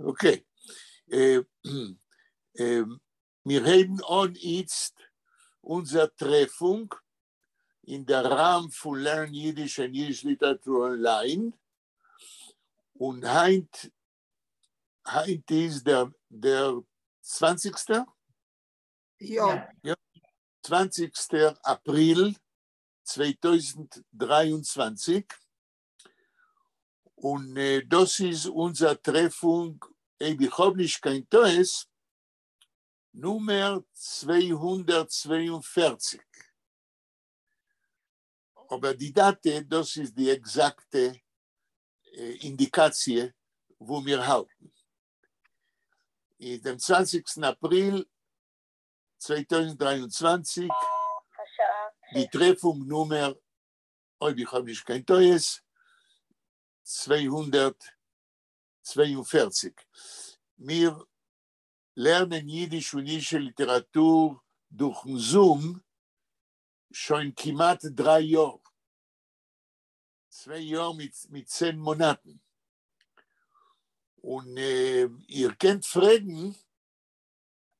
Okay. מיר הייבן אן איצט אונזער טרעפונג אין דער ראם פון Learn Yiddish and Yiddish Literature Online, און היינט היינט איז דער דער צוואנציגסטער? יא. יא, צוואנציגסטער אפריל 2023, און דאס איז אונזער טרעפונג, אויב איך האב נישט קיין טעות, נומער 242. אבער די דאטע, דאס איז די עקזאקטע אינדיקאציע וואו מיר האלטן. איז דעם צוואנציגסטן אפריל 2023, די טרעפונג נומער, אויב איך האב נישט קיין טעות, 242. מיר לערנען יידיש און יידישע ליטעראטור דורכן Zoom שוין כמעט דריי יאר. צוויי יאר מיט 10 מאנאטן. און איר קענט פרעגן,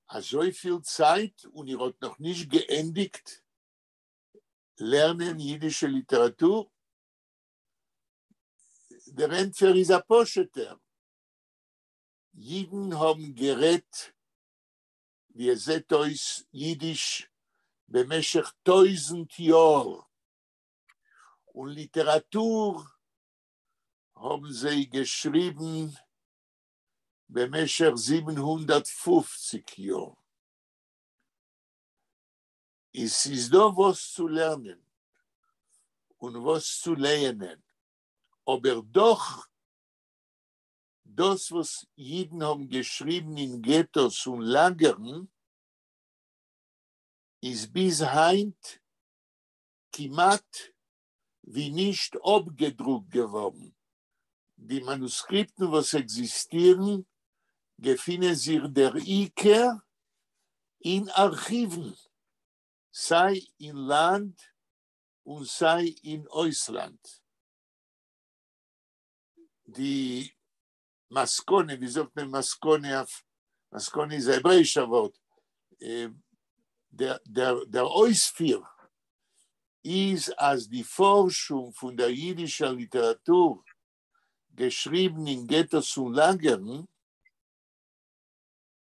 אזויפיל צייט און איר האט נאך נישט געענדיגט לערנען יידישע ליטעראטור? דער ענטפער איז א פשוט'ער. יידן האבן גערעדט, ווי עס זעט אויס, יידיש במשך 1000 יאר, און ליטעראטור האבן זיי געשריבן במשך 750 יאר. עס איז דא וואס צו לערנען און וואס צו לייענען, אבער דאך דאס וואס יידן האבן געשריבן אין געטאס און לאגערן איז ביז היינט כמעט ווי נישט אפגעדרוקט געווארן. די מאנוסקריפטן וואס עקזיסטירן געפינען זיך דער עיקר אין ארכיוון, סיי אין לאנד און סיי אין אויסלאנד. די מסקנא, ווי זאגט מען מסקנא אויף, מסקנא איז א העברעאישער ווארט, דער אויספיר איז אז די פארשונג פון דער יידישער ליטעראטור געשריבן אין געטאס און לאגערן,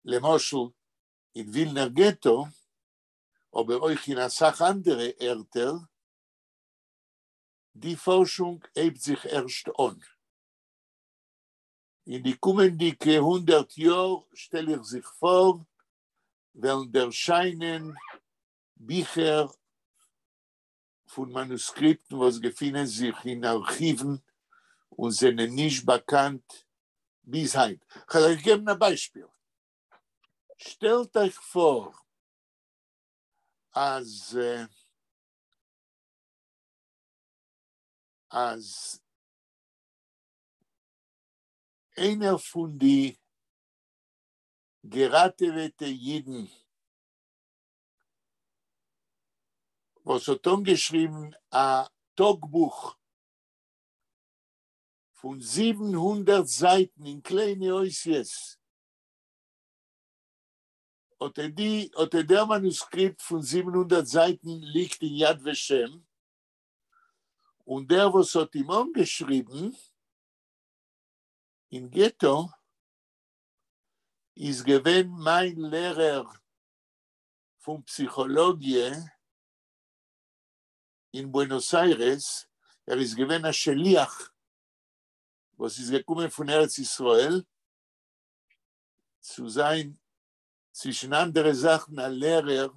למשל אין ווילנער געטא, אבער אויך אין אסאך אנדערע ערטער, די פארשונג הייבט זיך ערשט אן. אין די קומענדיגע 100 יאר, שטעל איך זיך פאר, וועלן ערשיינען ביכער פון מאנוסקריפטן וואס געפינען זיך אין ארכיוון און זענען נישט באקאנט ביז היינט. כ'וועל אייך געבן א ביישפיל. שטעלט אייך פאר אז איינער פון די געראטעוועטע אידן וואס האט אנגעשריבן א טאגבוך פון 700 זייטן אין קליינע אותיות, אט די, אט דער מאנוסקריפט פון 700 זייטן ליגט אין יד ושם, און דער וואס האט אים אנגעשריבן אין געטא איז געווען מיין לערער פון פסיכאלאגיע אין בוענאס איירעס. ער איז געווען א שליח וואס איז געקומען פון ארץ ישראל צו זיין צווישן אנדערע זאכן א לערער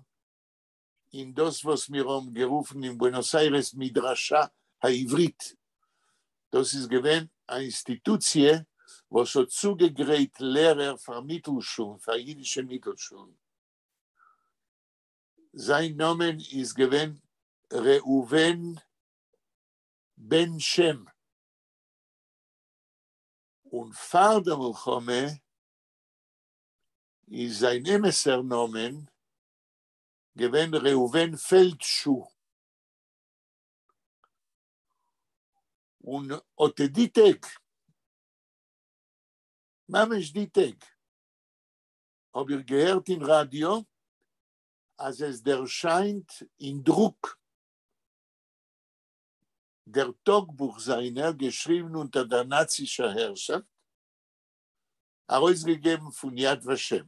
אין דאס וואס מיר האבן גערופן אין בוענאס איירעס מדרשה העברית. דאס איז געווען א אינסטיטוציע וואס האט צוגעגרייט לערער פאר מיטלשולן, פאר יידישע מיטלשולן. זיין נאמען איז געווען ראובן בן שם. און פאר דער מלחמה איז זיין אמת'ער נאמען געווען ראובן פעלדשו. און אט די טעג ממש די טעג האב איך געהערט אין ראדיא אז עס ערשיינט אין דרוק דער טאגבוך זיינער, געשריבן אונטער דער נאצישער הערשאפט, ארויסגעגעבן פון יד ושם.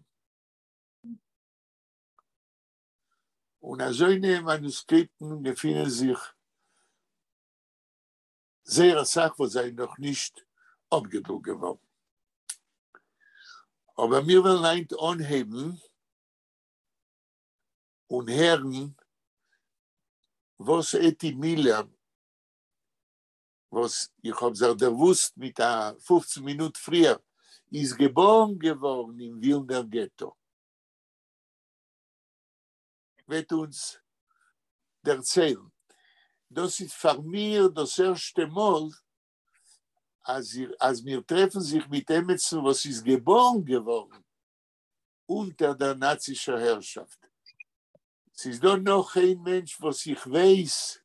און אזוינע מאנוסקריפטן געפינען זיך זייער אסאך וואס זענען נאך נישט אפגעדרוקט געווארן. אבער מיר וועלן היינט אנהייבן און הערן וואס עטי מילער, וואס איך האב זיך דערוואוסט מיט א פופצן מינוט פריער, איז געבארן געווארן אין ווילנער געטא, וועט אונז דערציילן. דאס איז פאר מיר דאס ערשטע מאל אז אז מיר טרעפן זיך מיט עמיצן וואס איז געבארן געווארן אונטער דער נאצישער הערשאפט. ס'איז דא נאך איין מענטש וואס איך ווייס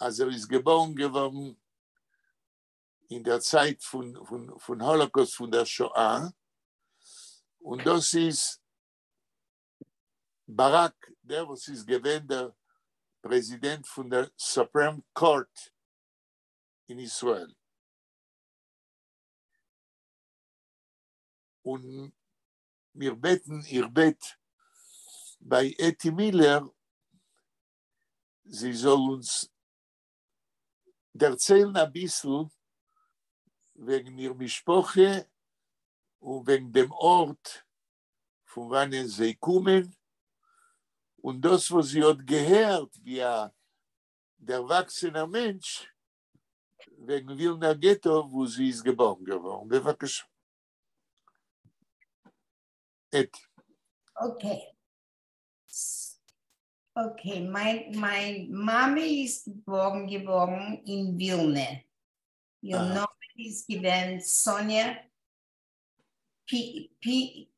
אז ער איז געבארן געווארן אין דער צייט פון פון האלאקאוסט, פון דער שואה, און דאס איז באראק, דער וואס איז געווען דער פרעזידענט פון דער סופרים קאורט אין ישראל. און מיר בעטן, איך בעט ביי עטי מילער זי זאל אונז דערציילן אביסל וועגן איר משפחה און וועגן דעם ארט פון וואנען זיי קומען, און דאס וואס זי האט געהערט ווי א דערוואקסענער מענטש וועגן ווילנער געטא וואו זי איז געבארן געווארן. בבקשה. עטי. Okay. Okay, מיין מיין מאמע איז געבארן געווארן אין ווילנע. איר נאמען איז געווען סאניע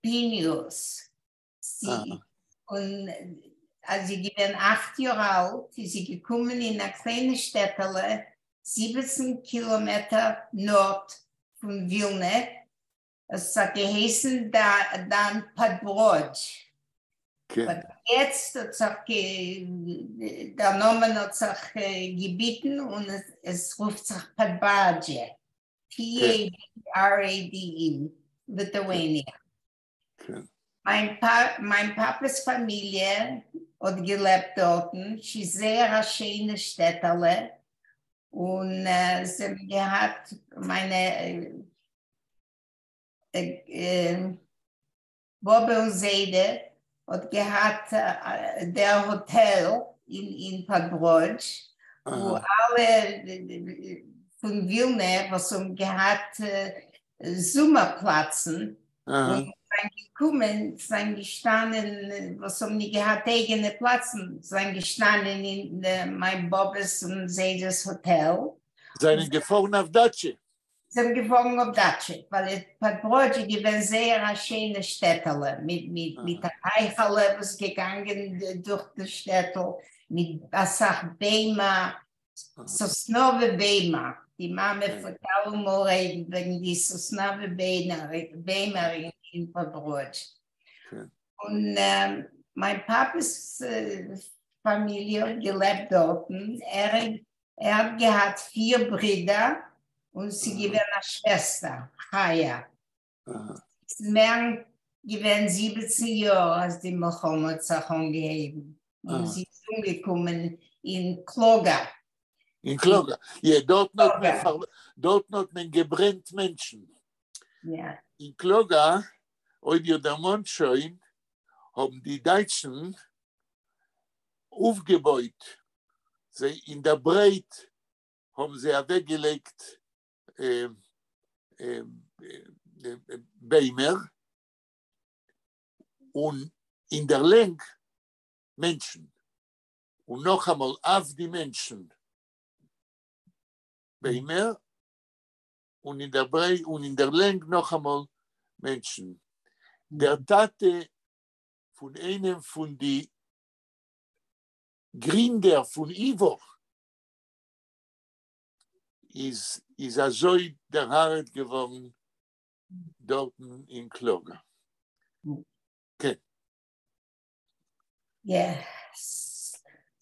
פיניוס. און אז זי איז געווען 8 יאר אלט איז זי געקומען אין א קליינע שטעטעלע 17 קילאמעטער נארט פון ווילנע. עס האט געהייסן דאן פאדבראד. יעצט האט זיך דער נאמען האט זיך געביטן און עס רופט זיך פאדבראדזשע, P-A-B-R-A-D-E, ליטואניע. מיין פאפע'ס פאמיליע האט געלעבט דארטן, ס'איז זייער א שיינע שטעטעלע, און זיי האבן געהאט מיינע באבע און זיידע האט געהאט דער האטעל אין פאדבראדזש, וואו אלע פון ווילנע וואס האבן געהאט זומער פלאצן און זענען געקומען, זענען געשטאנען, וואס האבן נישט געהאט אייגענע פלאצן, זענען געשטאנען אין מיין באבע'ס און זיידע'ס האטעל. זענען געפארן אויף דאטשע. זענען געפארן אויף דאטשע, ווייל פאדבראדזש איז געווען זייער א שיינע שטעטעלע, מיט א טייכעלע וואס איז געגאנגען דורך די שטעטל, מיט אסאך ביימער, סאסנאווע ביימער, די מאמע פלעגט אלעמאל רעדן וועגן די סאסנאווע ביימער אין פאדבראדזש. און מיין פאפע'ס פאמיליע האט געלעבט דארטן, ער האט געהאט פיר ברידער און ס'איז געווען א שוועסטער, חיה. ס'איז מער געווען 17 יאר אז די מלחמה האט זיך אנגעהויבן, און זי איז אומגעקומען אין קלאגא. אין קלאגא, יא, דארטן האט מען געברענט מענטשן. אין קלאגא, אויב איר דערמאנט שוין, האבן די דייטשן אויפגעבויט זיי אין דער ברייט האבן זיי אוועקגעלייגט ביימער און אין דער לענג מענטשן, און נאכאמאל אויף די מענטשן ביימער, און אין דער ברייט און אין דער לענג נאכאמאל מענטשן. דער טאטע פון איינעם פון די גרינדער פון ייוואו איז איז אזוי דערהרגעט געווארן. דאָרטן אין קלאָגע. כן. Yes.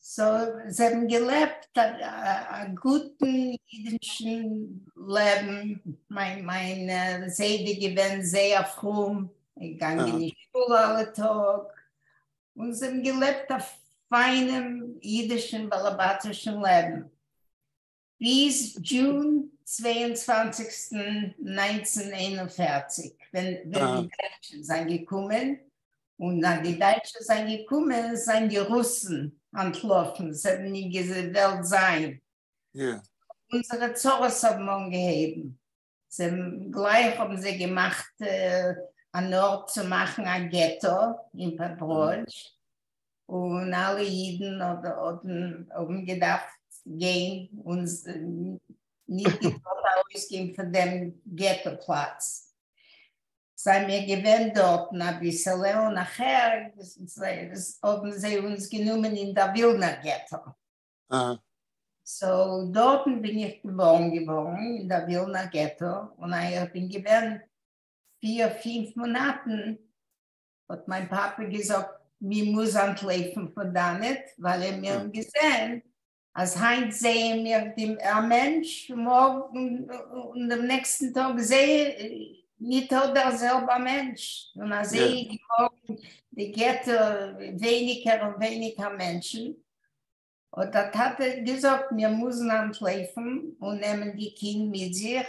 So, זיי האָבן געלעבט אַ גוטן ייִדישן לעבן. מײַן זיידע געווען זייער פֿרום, געגאַנגען אין שול אַלע טאָג. און זיי האָבן געלעבט אַ פֿײַנעם ייִדישן באַלעבאַטישן לעבן. ביז June 22, 1941, ווען די דײַטשן זײַנען געקומען. און ווען די דײַטשן זײַנען געקומען, זײַנען די רוסן אַנטלאָפֿן. זיי האָבן נישט געוואָלט זײַן. אונדזערע צרות האָבן אָנגעהויבן. זיי האָבן, גלײַך האָבן זיי געמאַכט אַן אָרט צו מאַכן אַ געטאָ אין פּאָדבראָדזש. און אַלע ייִדן האָבן געדאַרפֿט גיין און נישט געטאָרט אַרויסגיין פֿון דעם געטאָ-פּלאַץ. זײַנען מיר געווען דאָרטן אַ ביסעלע און נאַכהער האָבן זיי אונדז גענומען אין דער ווילנער געטאָ. So, דאָרטן בין איך געבוירן געוואָרן, אין דער ווילנער געטאָ. און איך בין געווען 4, 5 מאָנאַטן, האָט מײַן פּאַפּע געזאָגט, מיר מוזן אַנטלויפֿן פֿון דאַנעט, ווײַל מיר האָבן געזען, אַז הײַנט זעען מיר אַ מענטש, מאָרגן און דעם נעקסטן טאָג זעען נישט דער זעלבער מענטש. און אַזוי געוואָרן די געטאָ ווייניקער און ווייניקער מענטשן. האָט דער טאַטע געזאָגט, מיר מוזן אַנטלויפֿן און נעמען די קינד מיט זיך.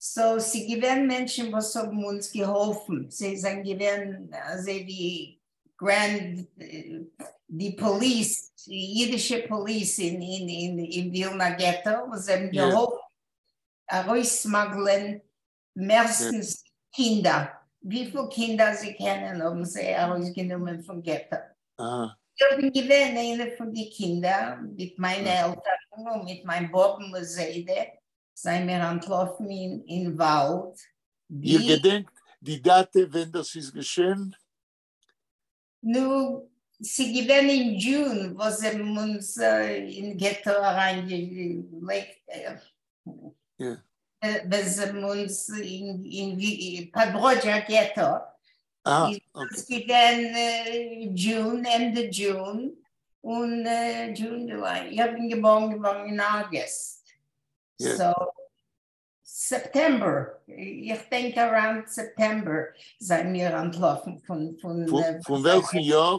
So, ס'איז געווען מענטשן, וואָס האָבן אונדז געהאָלפֿן. זיי זענען געווען אַזוי ווי grand, די police, די ייִדישע police אין ווילנער געטאָ, וואָס זיי האָבן געהאָלפֿן אַרויסשמוגלען מערסטנס קינדער. וויפֿל קינדער זיי קענען, האָבן זיי אַרויסגענומען פֿון געטאָ. איך בין געווען איינע פֿון די קינדער מיט מײַנע עלטערן און מיט מײַן באָבע און זיידע, זענען מיר אַנטלאָפֿן אין וואַלד. איר געדענקט די דאַטע, ווען דאָס איז געשען? נו, ס'איז געווען אין June, וואָס זיי האָבן אונדז אין געטאָ אַרײַנגעלייגט. ווען זיי האָבן אונדז אין פּאָדבראָדזשער געטאָ. איז דאָס געווען June, ענדע June און June, July. איך בין געבוירן געוואָרן אין August. So, September, איך דענק around September זענען מיר אַנטלאָפֿן פֿון פֿון וועלכן יאָר?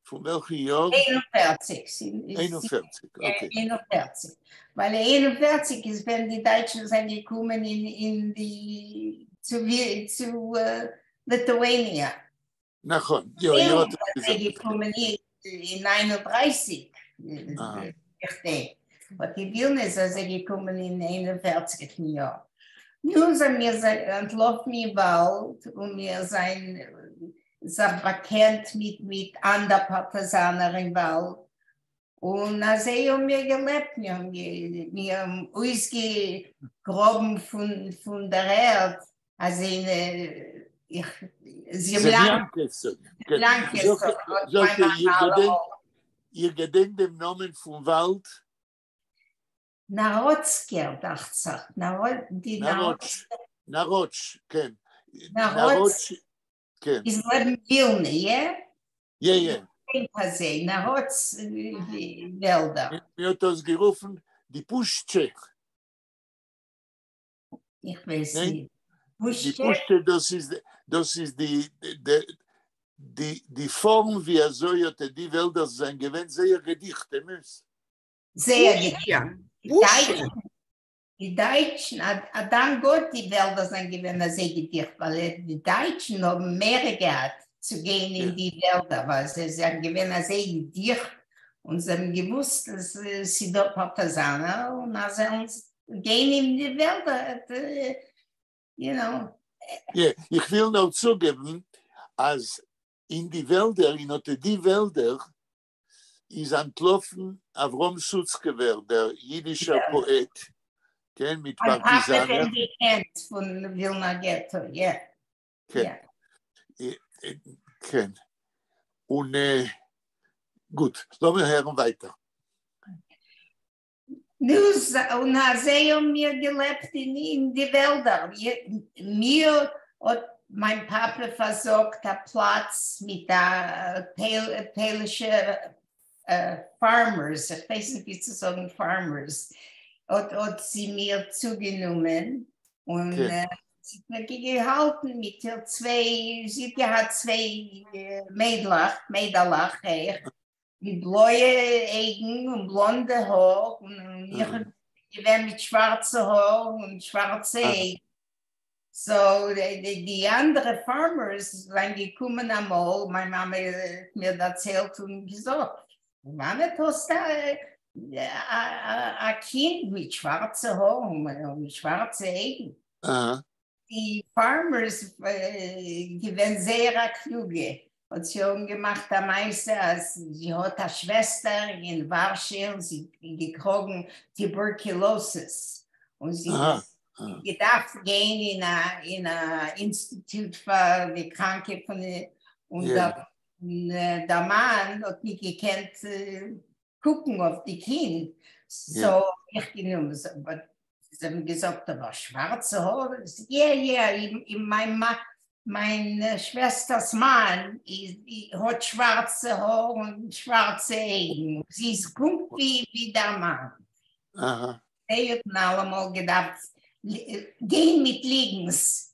פֿון וועלכן יאָר? 41. 41, okay. 41. ווײַל 41 איז, ווען די דײַטשן זענען געקומען אין די, צו Lithuania. נכון, יאָ, איר האָט זיי געקומען אין 39. איך דענק. אָבער די ווילנע זענען זיי געקומען אין 41 יאָר. נו, זענען מיר אַנטלאָפֿן אין וואַלד און מיר זענען זיך באַקענט מיט אַנדערע פּאַרטיזאַנער אין וואַלד. און אַזוי האָבן מיר געלעבט. מיר האָבן אויסגעגראָבן פֿון דער ערד, אַזוינע איך, זיעמליאַנקעס. זאָגט איר, איר געדענקט דעם נאָמען פֿון וואַלד? נאַראָצקער, דאַכט זיך. די נאַראָטש. נאַראָטש, כן. נאַראָטש. כן. איז לעבן ווילנע, יאָ? יאָ. אַזוי, נאַראָטש וועלדער. מיר האָט דאָס גערופֿן די פּושטשע. איך ווייס נישט. די פּושטשע, דאָס איז די פֿאָרם, ווי אַזוי האָט די וועלדער זענען געווען זייער געדיכט, אמת? זייער געדיכט. די דײַטשן, אַ דאַנק גאָט, די וועלדער זענען געווען אַזוי געדיכט, ווײַל די דײַטשן האָבן מורא געהאַט צו גיין אין די וועלדער, ווײַל זיי זענען געווען אַזוי געדיכט און זיי האָבן געוווּסט, אַז ס'איז דאָ פּאַרטיזאַנער און אַז זיי גיין אין די וועלדער, you know. יאָ, איך וויל נאָר צוגעבן, אַז אין די וועלדער, אין אָט די וועלדער, איז אַנטלאָפֿן אַבֿרהם סוצקעווער, דער ייִדישער פּאָעט, כן, מיט פּאַרטיזאַנער. געקענט פֿון ווילנער געטאָ, יאָ. כן. כן. און גוט, לאָמיר הערן ווײַטער. נו, און אַזוי האָבן מיר געלעבט אין די וועלדער. מיר האָט מײַן פּאַפּע פֿאַרזאָרגט אַ פּלאַץ מיט אַ פּוילישע farmers, איך ווייס נישט ווי צו זאָגן farmers, האָט זי מיר צוגענומען און זי האָט מיר געהאַלטן מיט איר צוויי, זי האָט געהאַט צוויי מיידלעך, מיידעלעך אויך, מיט בלויע אויגן און בלאָנדע האָר, און איך האָב געווען מיט שוואַרצע האָר און שוואַרצע אויגן. So די אנדערע farmers זענען געקומען אמאל, מיין מאמע האט מיר דערציילט און געזאגט, וואנעט האסטו א קינד מיט שווארצע האר און שווארצע אויגן? די farmers געווען זייער א קלוגע, האט זי אנגעמאכט א מעשה אז זי האט א שוועסטער אין ווארשע און זי האט געקראגן tuberculosis און זי האט געדארפט גיין אין א אינסטיטוט פאר די קראנקע פון און דער מאן האט נישט געקענט קוקן אויף די קינד, so האב איך גענומען, זיי האבן געזאגט אבער שווארצע האר, yeah yeah, מיין שוועסטער'ס מאן האט שווארצע האר און שווארצע אויגן, זי איז פונקט ווי דער מאן. זיי האבן אלעמאל געדארפט גיין מיט ליגנס,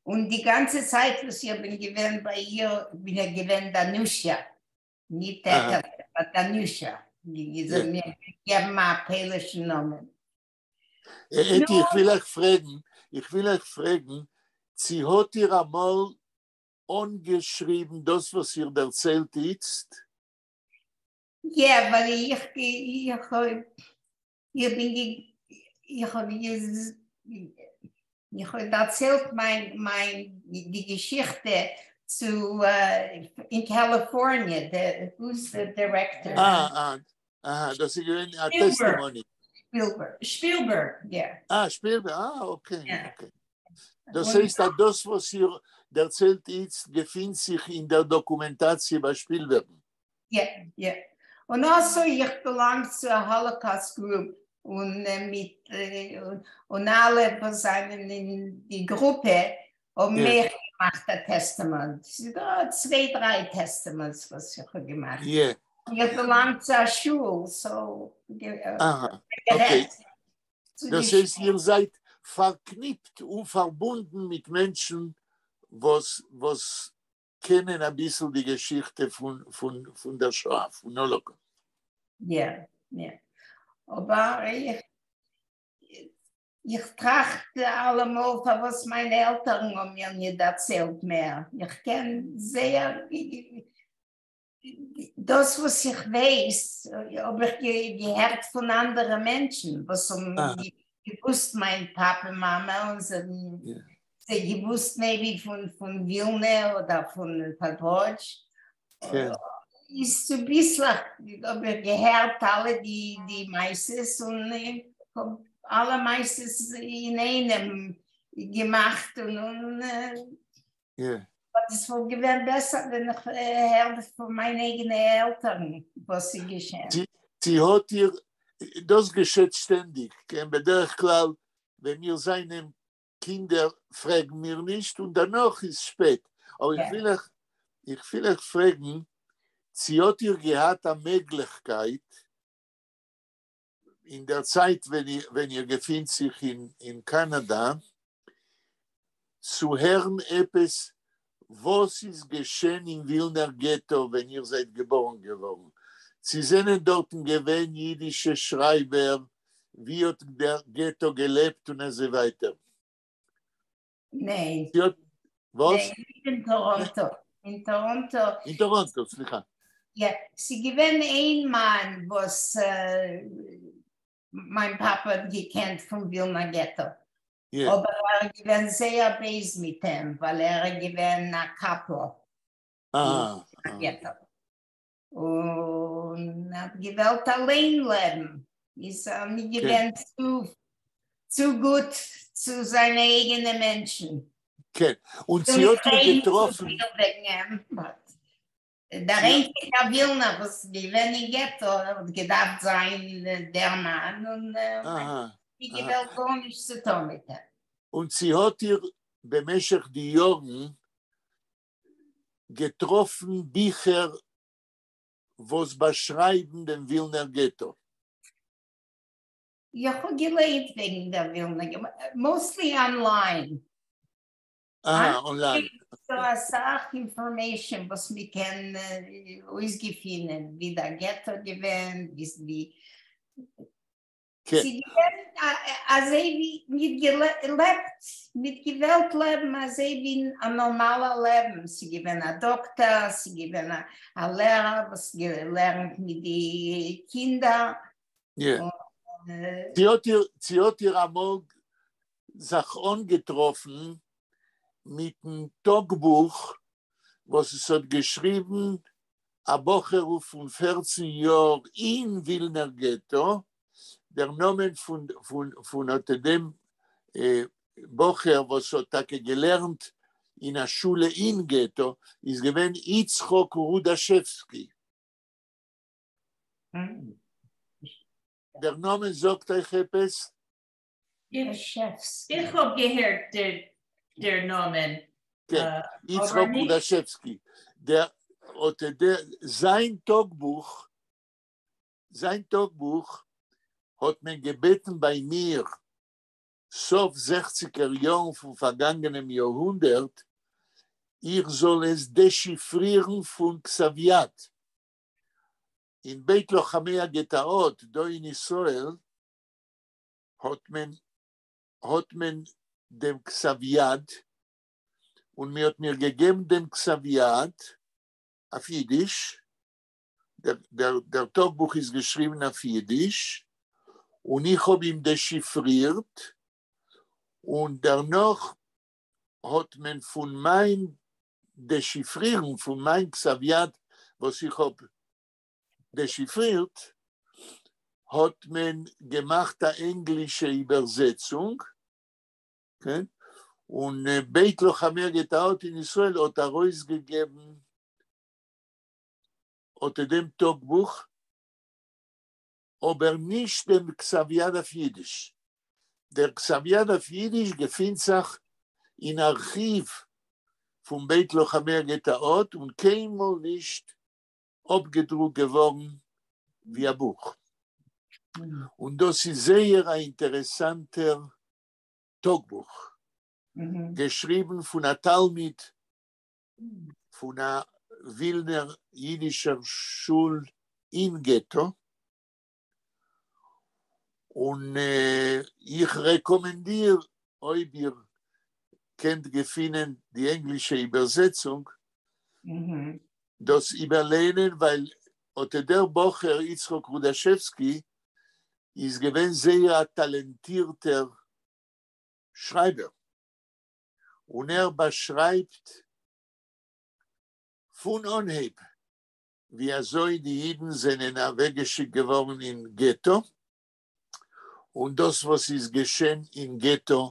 און די גאנצע צייט וואס איך בין געווען ביי איר בין איך געווען דאנושא, ניט עטעלע, but דאנושא, זי האט מיר געגעבן א פוילישן נאמען. אתי, איך וויל אייך פרעגן, איך וויל אייך פרעגן, צי האט איר אמאל אנגעשריבן דאס וואס איר דערציילט איצט? Yeah, ווייל איך איך איך בין איך האב איך האב דערציילט מיין די געשיכטע צו אין קאליפארניע, who's the director? אה, אה, דאס איז געווען א testimony. Spielberg, Spielberg, yeah. אה, Spielberg, אה, okay, okay. דאס הייסט, אז דאס וואס איר דערציילט איצט געפינט זיך אין דער דאקומענטאציע ביי Spielberg. Yeah. און also איך belong צו א Holocaust group און מיט און אלע וואס זענען אין די גרופע האבן מיר געמאכט א testament. ס'איז דא צוויי, דריי testaments וואס איך האב געמאכט. איך belong צו א שול, so Okay. דאס הייסט, איר זייט פארקניפט און פארבונדן מיט מענטשן, וואס קענען א ביסל די געשיכטע פון דער שואה, פון Holocaust. Yeah. אבער איך טראכט אלעמאל, פארוואס מיינע עלטערן האבן מיר נישט דערציילט מער. איך קען זייער, דאס וואס איך ווייס, האב איך געהערט פון אנדערע מענטשן, וואס האבן געוואוסט מיין פאפע, מאמע, און זיי האבן געוואוסט maybe פון ווילנע אדער פון פאדבראדזש. איז צוביסלעך האב איך געהערט אלע די מעשיות און האב אלע מעשיות אין איינעם געמאכט און עס וואלט געווען בעסער ווען איך הער פון מיינע אייגענע עלטערן וואס איז געשען. זי האט איר, דאס געשעט שטענדיג, כן, בדרך כלל, ווען מיר זענען קינדער פרעגן מיר נישט און דערנאך איז שפעט. אבער איך וויל אייך פרעגן, צי האט איר געהאט א מעגליכקייט אין דער צייט, ווען איר געפינט זיך אין קאנאדא, צו הערן עפעס, וואס איז געשען אין ווילנער געטא, ווען איר זייט געבארן געווארן? צי זענען דארטן געווען יידישע שרייבער, ווי האט דער געטא געלעבט און אזוי ווייטער? ניין. וואס? ניין, אין טאראנטא. אין טאראנטא. אין טאראנטא, סליחה. Yeah, ס'איז געווען איין מאן, וואס מיין פאפא האט געקענט פון ווילנער געטא. אבער ער איז געווען זייער בייז מיט אים, ווייל ער איז געווען א קאפא אין געטא. און ער האט געוואלט אליין לעבן. איז ער נישט געווען צו גוט צו זיינע אייגענע מענטשן. כן, און צי האט איר געטראפן. דער איינציגער ווילנער וואס איז געווען אין געטא האט געדארפט זיין דער מאן און נישט געוואלט גארנישט צו טון מיט אים. און צי האט איר במשך די יארן געטראפן ביכער וואס באשרייבן דעם ווילנער געטא? איך האב געלייענט וועגן דער ווילנער געטא, mostly online. אה, online. ס'דא אסאך information וואס מען קען אויסגעפינען ווי דער געטא געווען, ווי כן. ס'איז געווען אזוי ווי מ'האט געלעבט, מ'האט געוואלט לעבן אזוי ווי א נארמאלער לעבן, ס'איז געווען א דאקטער, ס'איז געווען א לערער וואס געלערנט מיט די קינדער. יא. צי האט איר אמאל זיך אנגעטראפן מיטן טאגבוך וואס עס האט געשריבן א בחור פון 14 יאר אין ווילנער געטא, דער נאמען פון אט דעם בחור וואס האט טאקע געלערנט אין א שולע אין געטא איז געווען יצחק רודאשעווסקי. דער נאמען זאגט אייך עפעס? איך האב געהערט דער נאמען. כן, יצחק רודאשעווסקי. דער האט דער זיין טאגבוך, זיין טאגבוך האט מען געבעטן ביי מיר סוף זעכציגער יארן פון פארגאנגענעם יארהונדערט, איך זאל עס דעשיפרירן פון כתב-יד. אין בית לוחמי הגטאות דא אין ישראל האט מען האט מען דעם כתב יד, און מען האט מיר געגעבן דעם כתב יד אויף אידיש, דער טאגבוך איז געשריבן אויף אידיש, און איך האב אים דעשיפרירט, און דערנאך האט מען פון מיין דעשיפרירן, פון מיין כתב יד וואס איך האב דעשיפרירט, האט מען געמאכט א ענגלישע איבערזעצונג, כן? און בית לוחמי הגטאות אין ישראל האט ארויסגעגעבן אט דעם טאגבוך, אבער נישט דעם כתב יד אויף אידיש. דער כתב יד אויף אידיש געפינט זיך אין ארכיוו פון בית לוחמי הגטאות און קיינמאל נישט אפגעדרוקט געווארן ווי א בוך. און דאס איז זייער א אינטערעסאנטער טאגבוך, געשריבן פון א תלמיד פון א ווילנער אידישער שול אין געטא, און איך רעקאמענדיר אויב איר קענט געפינען די ענגלישע איבערזעצונג, דאס איבערלייענען, ווייל אט דער בחור יצחק רודאשעווסקי איז געווען זייער א טאלענטירטער שרייבער, און ער באשרייבט פון אנהייב ווי אזוי די אידן זענען אוועקגעשיקט געווארן אין געטא, און דאס וואס איז געשען אין געטא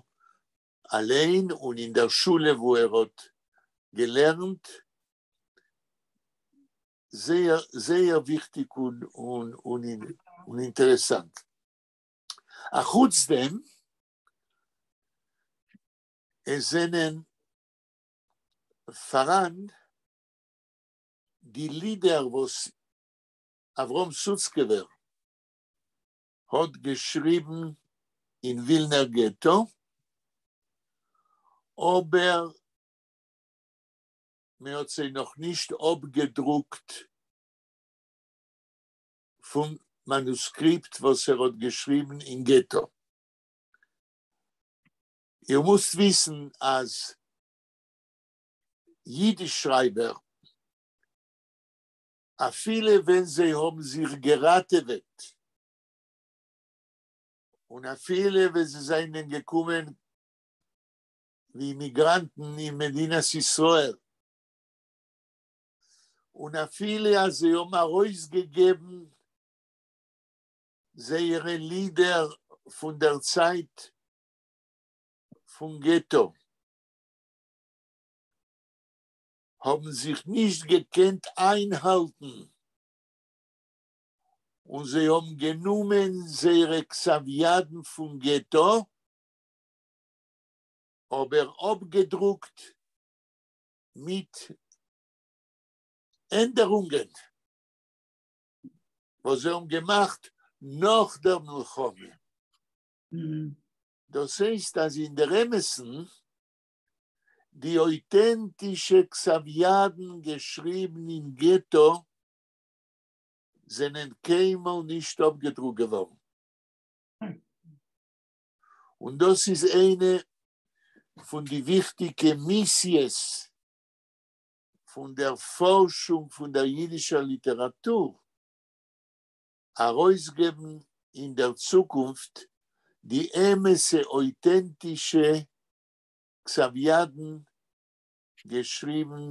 אליין און אין דער שולע וואו ער האט געלערנט, זייער זייער וויכטיג און אינטערעסאנט. אחוץ דעם, עס זענען פאראן די לידער וואס אברהם סוצקעווער האט געשריבן אין ווילנער געטא, אבער מען האט זיי נאך נישט אפגעדרוקט פון מאנוסקריפט וואס ער האט געשריבן אין געטא. איר מוזט וויסן אז אידיש שרייבער, אפילו ווען זיי האבן זיך געראטעוועט, און אפילו ווען זיי זענען געקומען ווי אימיגראנטן אין מדינת ישראל, און אפילו אז זיי האבן ארויסגעגעבן זייערע לידער פון דער צייט פון געטא, האָבן זיך נישט געקענט אײַנהאַלטן און זיי האָבן גענומען זייערע כּתבֿ-ידן פֿון געטאָ, אָבער אָפּגעדרוקט מיט ענדערונגען, וואָס זיי האָבן געמאַכט נאָך דער מלחמה. דאָס הייסט, אַז אין דער אמתן, די אויטענטישע כתב-ידן געשריבן אין געטא זענען קיינמאל נישט אפגעדרוקט געווארן. און דאס איז איינע פון די וויכטיגע מיסיעס פון דער פארשונג פון דער יידישער ליטעראטור, ארויסגעבן אין דער צוקונפט די אמת'ע אויטענטישע כתב-ידן געשריבן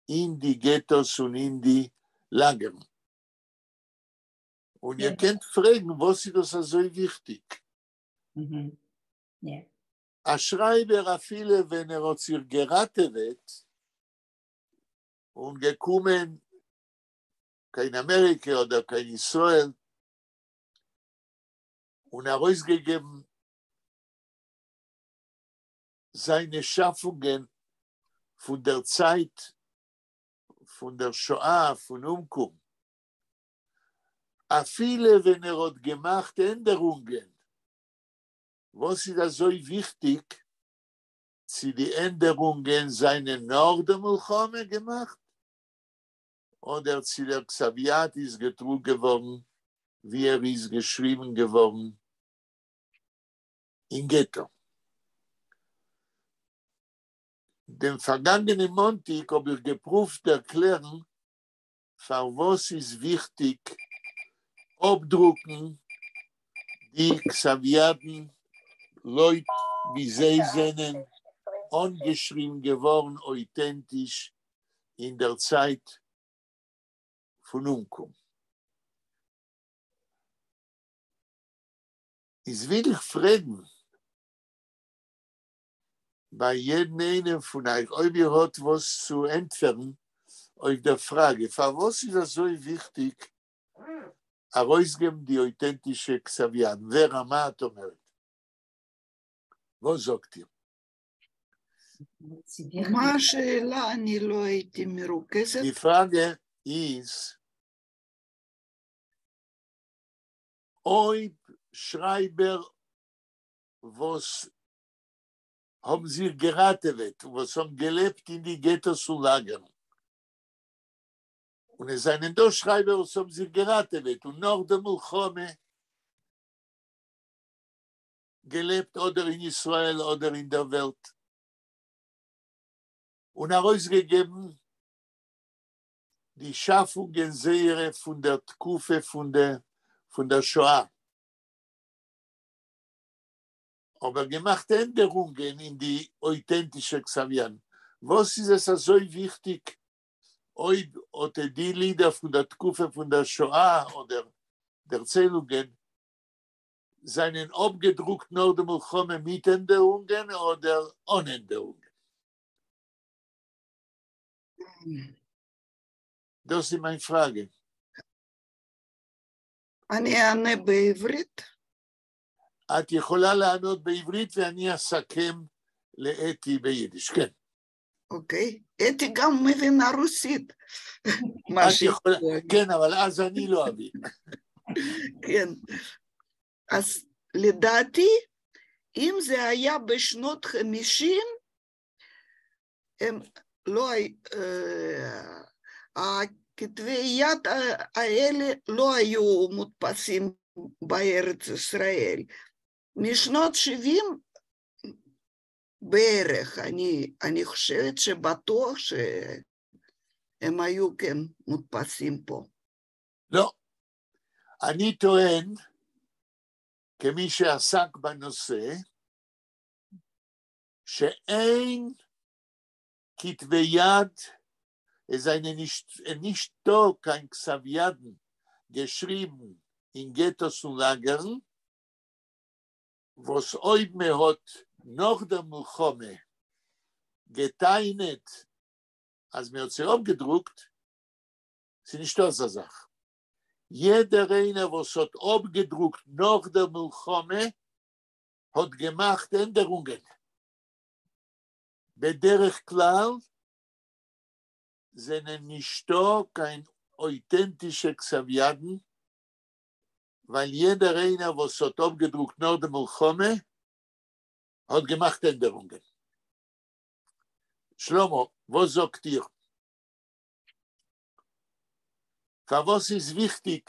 אין די געטאס און אין די לאגערן. און איר קענט פרעגן וואס איז דאס אזוי וויכטיג? א שרייבער אפילו ווען ער האט זיך געראטעוועט און געקומען קיין אמעריקע אדער קיין ישראל און ארויסגעגעבן זיינע שאפונגען פון דער צייט פון דער שואה, פון אומקום, אפילו ווען ער האט געמאכט ענדערונגען, וואס איז אזוי וויכטיג צי די ענדערונגען זענען נאך דער מלחמה געמאכט, אדער צי דער כתב יד איז געדרוקט געווארן ווי ער איז געשריבן געווארן אין געטא. דעם פארגאנגענעם מאנטיג האב איך געפרואווט ערקלערן פארוואס איז וויכטיג אפדרוקן די כתב ידן לויט ווי זיי זענען אנגעשריבן געווארן אויטענטיש אין דער צייט פון אומקום. איז וויל איך פרעגן ביי יעדן איינעם פון אייך אויב איר האט וואס צו ענטפערן אויף דער פראגע, פארוואס איז אזוי וויכטיג ארויסגעבן די אויטענטישע כתב ידן? ווערא, מה את אומרת? וואס זאגט איר? מה השאלה? אני לא הייתי מרוכזת. די פראגע איז אויב שרייבער וואס האבן זיך געראטעוועט און וואס האבן געלעבט אין די געטאס און לאגערן, און עס זענען דא שרייבער וואס האבן זיך געראטעוועט און נאך די מלחמה געלעבט אדער אין ישראל אדער אין דער וועלט און ארויסגעגעבן די שאפונגען זייערע פון דער תקופה פון דער שואה, אבער געמאכט ענדערונגען אין די אויטענטישע כתב ידן. וואס איז עס אזוי וויכטיג אויב אט די לידער פון דער תקופה פון דער שואה אדער דערציילונגען זענען אפגעדרוקט נאך די מלחמה מיט ענדערונגען אדער אן ענדערונגען? דאס איז מיין פראגע. אני אענה בעברית. את יכולה לענות בעברית ואני אסכם לאתי ביידיש, כן. אוקיי, אתי גם מבינה רוסית. את יכולה, כן, אבל אז אני לא אבין. כן. אז לדעתי, אם זה היה בשנות 50, הם לא, הכתבי יד האלה לא היו מודפסים בארץ ישראל. משנות 70 בערך, אני חושבת שבטוח שהם היו כן מודפסים פה. לא. אני טוען, כמי שעסק בנושא, שאין כתבי יד, עס זענען נישטא קיין כתב ידן געשריבן אין געטאס און לאגערן, וואס אויב מען האט נאך דער מלחמה געטענה'ט. אַז מע האָט זיי אָפּגעדרוקט, ס'איז נישטאָ אַזאַ זאַך. יעדער איינער, וואָס האָט אָפּגעדרוקט נאָך דער מלחמה, האָט געמאַכט ענדערונגען. בדרך כלל זענען נישטאָ קיין אויטענטישע כתב-ידן, ווייל יעדער איינער, וואָס האָט אָפּגעדרוקט נאָך דער מלחמה, האָט געמאַכט ענדערונגען. שלמה, וואָס זאָגט איר? פֿאַר וואָס איז וויכטיק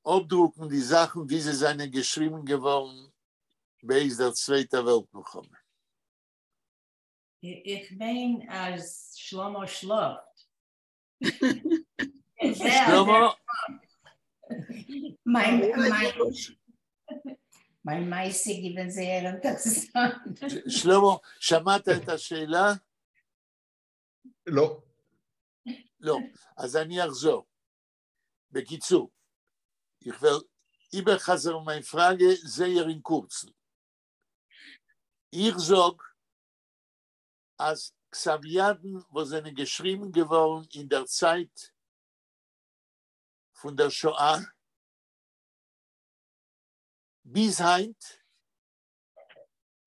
אָפּדרוקן די זאַכן, ווי זיי זענען געשריבן געוואָרן בעת דער צווייטער וועלט-מלחמה? איך מיין, אַז שלמה שלאָפֿט. שלמה? מײַן מעשׂה געווען זייער אינטערעסאַנט. שלמה, שמעת את השאלה? לא. לא. אז אני אחזור. בקיצור, איך וועל איבערחזרן מײַן פֿראַגע זייער אין קורצן. איך זאָג, אַז כתב-ידן, וואָס זענען געשריבן געוואָרן אין דער צײַט פֿון דער שואה, ביז הײַנט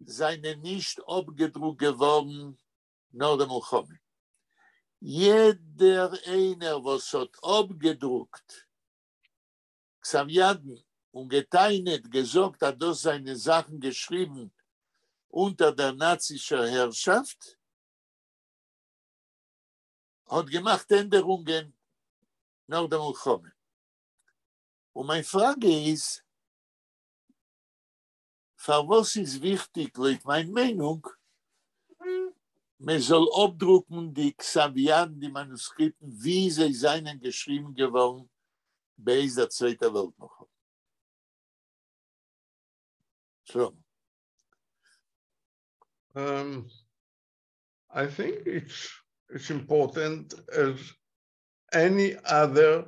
זענען נישט אָפּגעדרוקט געוואָרן נאָך דער מלחמה. יעדער איינער, וואָס האָט אָפּגעדרוקט כתב-ידן און געטענהט, געזאָגט, אַז דאָס זענען זאַכן געשריבן אונטער דער נאַצישער הערשאַפֿט, האָט געמאַכט ענדערונגען נאָך דער מלחמה. און מײַן פֿראַגע איז, פֿאַר וואָס איז וויכטיק, לויט מײַן מיינונג, מע זאָל אָפּדרוקן די כתב-ידן, די מאַנוסקריפּטן, ווי זיי זענען געשריבן געוואָרן בעת דער צווייטער וועלט-מלחמה? שלמה. I think it's important as any other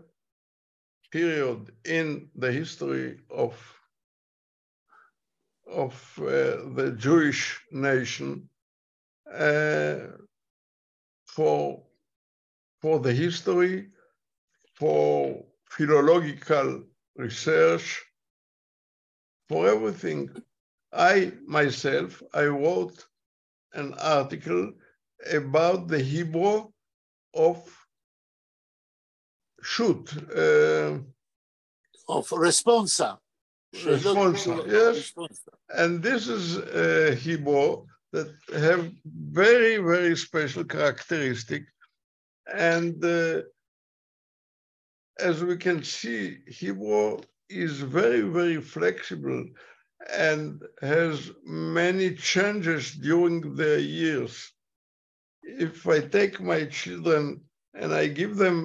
period in the history of the Jewish nation for the history, for philological research, for everything. I myself, I wrote an article about the Hebrew of שו"ת. Of responsa. Responsa, yes. And this is a Hebrew that have very, very special characteristic. And as we can see, Hebrew is very, very flexible and has many changes during the years. If I take my children and I give them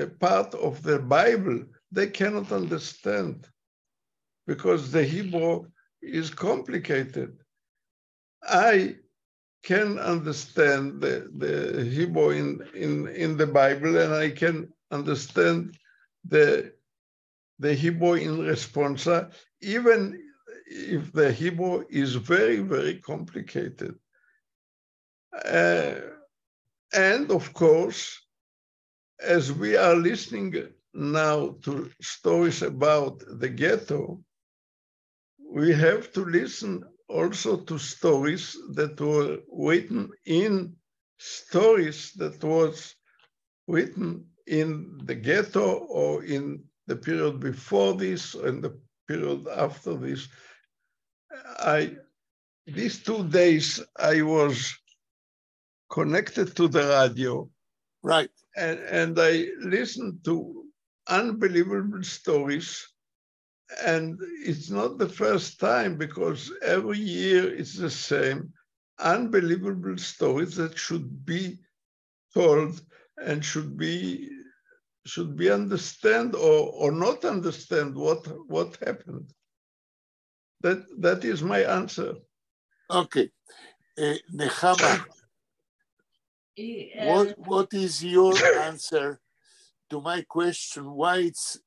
a part of the Bible, they cannot understand because the Hebrew is complicated. I can understand the Hebrew in the Bible, and I can understand the Hebrew in responsa, even if the Hebrew is very, very complicated. And of course, as we are listening now to stories about the ghetto, we have to listen also to stories that were written in stories that was written in the ghetto or in the period before this and the period after this. These 2 days I was connected to the radio. And I listened to unbelievable stories. And it's not the first time, because every year it's the same unbelievable stories that should be told and should be understand or not understand what happened. That is my answer. Okay. Nechama, what is your answer to my question why it's,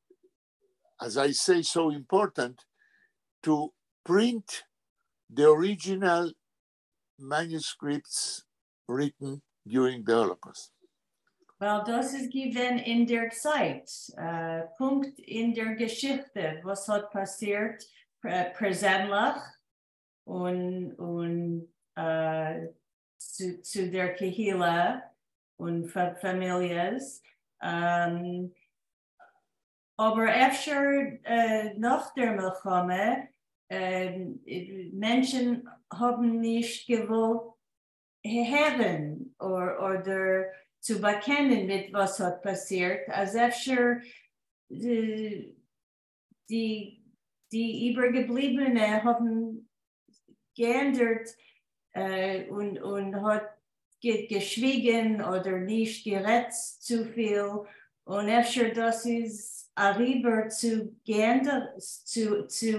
as I say, so important to print the original manuscripts written during the Holocaust. ווײַל דאָס איז געווען אין דער צײַט, פּונקט אין דער געשיכטע, וואָס האָט פּאַסירט פּערזענלעך און צו דער קהילה און פֿאַמיליעס. אָבער אפֿשר נאָך דער מלחמה, מענטשן האָבן נישט געוואָלט הערן אָדער צו באַקענען מיט וואָס האָט פּאַסירט, אַז אפֿשר די איבערגעבליבענע האָבן געענדערט און האָט געשוויגן אָדער נישט גערעדט צו פֿיל און אפֿשר דאָס איז אַריבער צו געענדערט, צו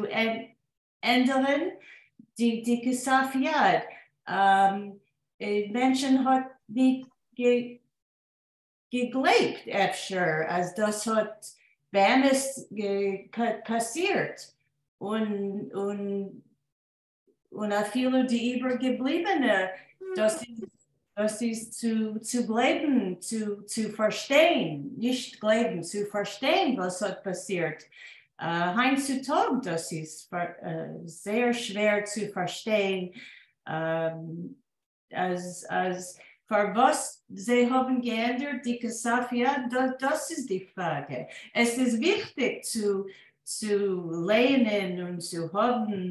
ענדערן די כּתבֿ־יד. מענטשן האָט נישט געגלייבט אפֿשר, אַז דאָס האָט באמת פּאַסירט און אַפֿילו די איבערגעבליבענע, דאָס איז צו גלייבן, צו פֿאַרשטיין, נישט גלייבן, צו פֿאַרשטיין, וואָס האָט פּאַסירט. הײַנט צו טאָג, דאָס איז זייער שווער צו פֿאַרשטיין, אַז פֿאַר וואָס זיי האָבן געענדערט די כּתבֿ־יד, דאָס איז די פֿראַגע. עס איז וויכטיק צו לייענען און צו האָבן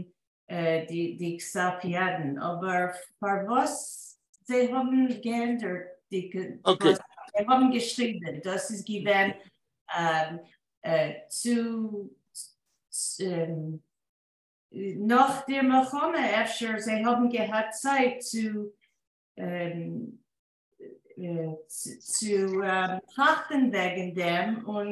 די כּתבֿ־ידן, אָבער פֿאַר וואָס זיי האָבן געענדערט די זיי האָבן געשריבן, דאָס איז געווען נאָך דער מלחמה, אפֿשר זיי האָבן געהאַט צײַט צו טראַכטן וועגן דעם און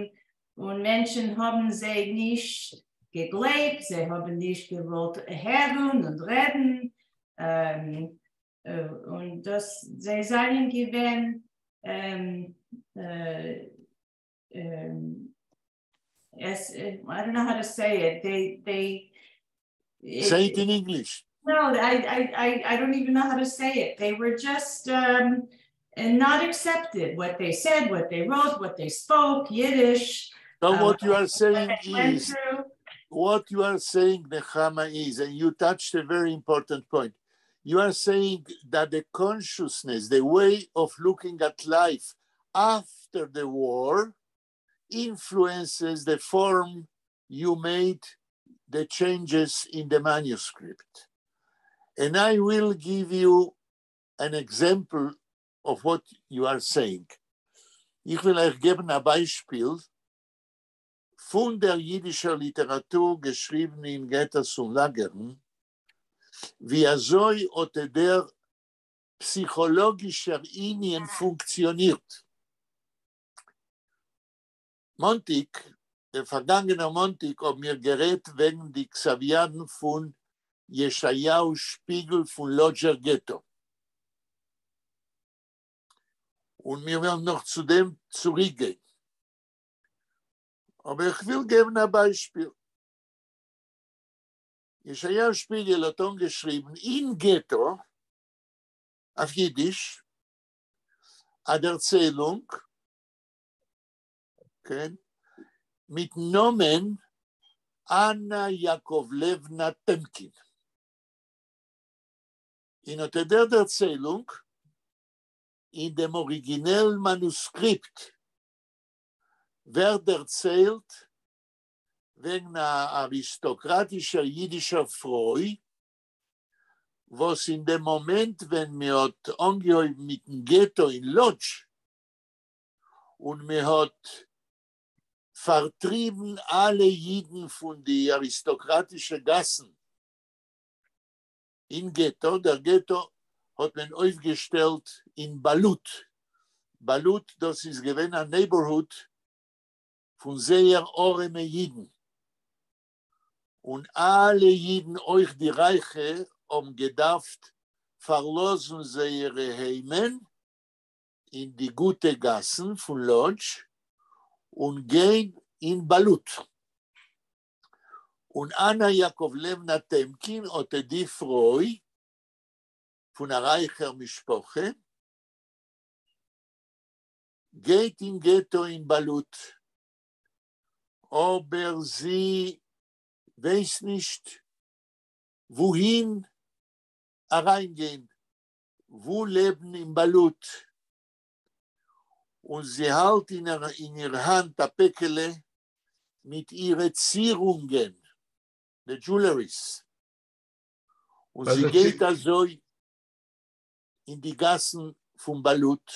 מענטשן האָבן זיי נישט געגלייבט, זיי האָבן נישט געוואָלט הערן און רעדן. און דאָס, זיי זײַנען געווען I don't know how to say it. They Say it in English. No, I don't even know how to say it. They were just not accepted. What they said, what they wrote, what they spoke, Yiddish. So what you are saying went is, through. What you are saying, Nechama, is, and you touched a very important point. You are saying that the consciousness, the way of looking at life after the war, influences the form you made the changes in the manuscript. And I will give you an example of what you are saying. איך וויל אײַך געבן אַ בײַשפּיל פֿון דער ייִדישער ליטעראַטור, געשריבן אין געטאָס און לאַגערן, ווי אַזוי האָט דער פּסיכאָלאָגישער ענין פֿונקציאָנירט. מאָנטיק, דער פֿאַרגאַנגענער מאָנטיק, האָבן מיר גערעדט וועגן די כּתבֿ־ידן פֿון ישעיהו שפּיגל פֿון לאָדזשער געטאָ. און מיר וועלן נאָך צו דעם צוריקגיין. אָבער איך וויל געבן אַ בײַשפּיל. ישעיהו שפּיגל האָט אָנגעשריבן אין געטאָ אויף ייִדיש אַ דערציילונג, כן, מיטן נאָמען אַנאַ יאַקאָוולעוונאַ טעמקין. אין אָט דער דערציילונג, אין דעם אָריגינעלן מאַנוסקריפּט, ווערט דערציילט וועגן אַן אַריסטאָקראַטישער ייִדישער פֿרוי, וואָס אין דעם מאָמענט, ווען מע האָט אָנגעהויבן מיטן געטאָ אין לאָדזש און מע האָט פֿאַרטריבן אַלע ייִדן פֿון די אַריסטאָקראַטישע גאַסן אין געטאָ, דער געטאָ האָט מען אויפֿגעשטעלט אין באַלוט. באַלוט, דאָס איז געווען אַ neighborhood פֿון זייער אָרעמע ייִדן. און אַלע ייִדן, אויך די רײַכע, האָבן געדאַרפֿט פֿאַרלאָזן זייערע היימען אין די גוטע גאַסן פֿון לאָדזש און גיין אין באַלוט. און אַנאַ יאַקאָוולעוונאַ טעמקין, אָט די פֿרוי, פון א רייכער משפחה, גייט אין געטא אין באלוט, אבער זי ווייסט נישט וואוהין אריינגיין, וואו לעבן אין באלוט, און זי האלט אין איר האנט א פעקעלע מיט אירע צירונגען, די jewelries, און זי גייט אזוי אין די גאסן פון באלוט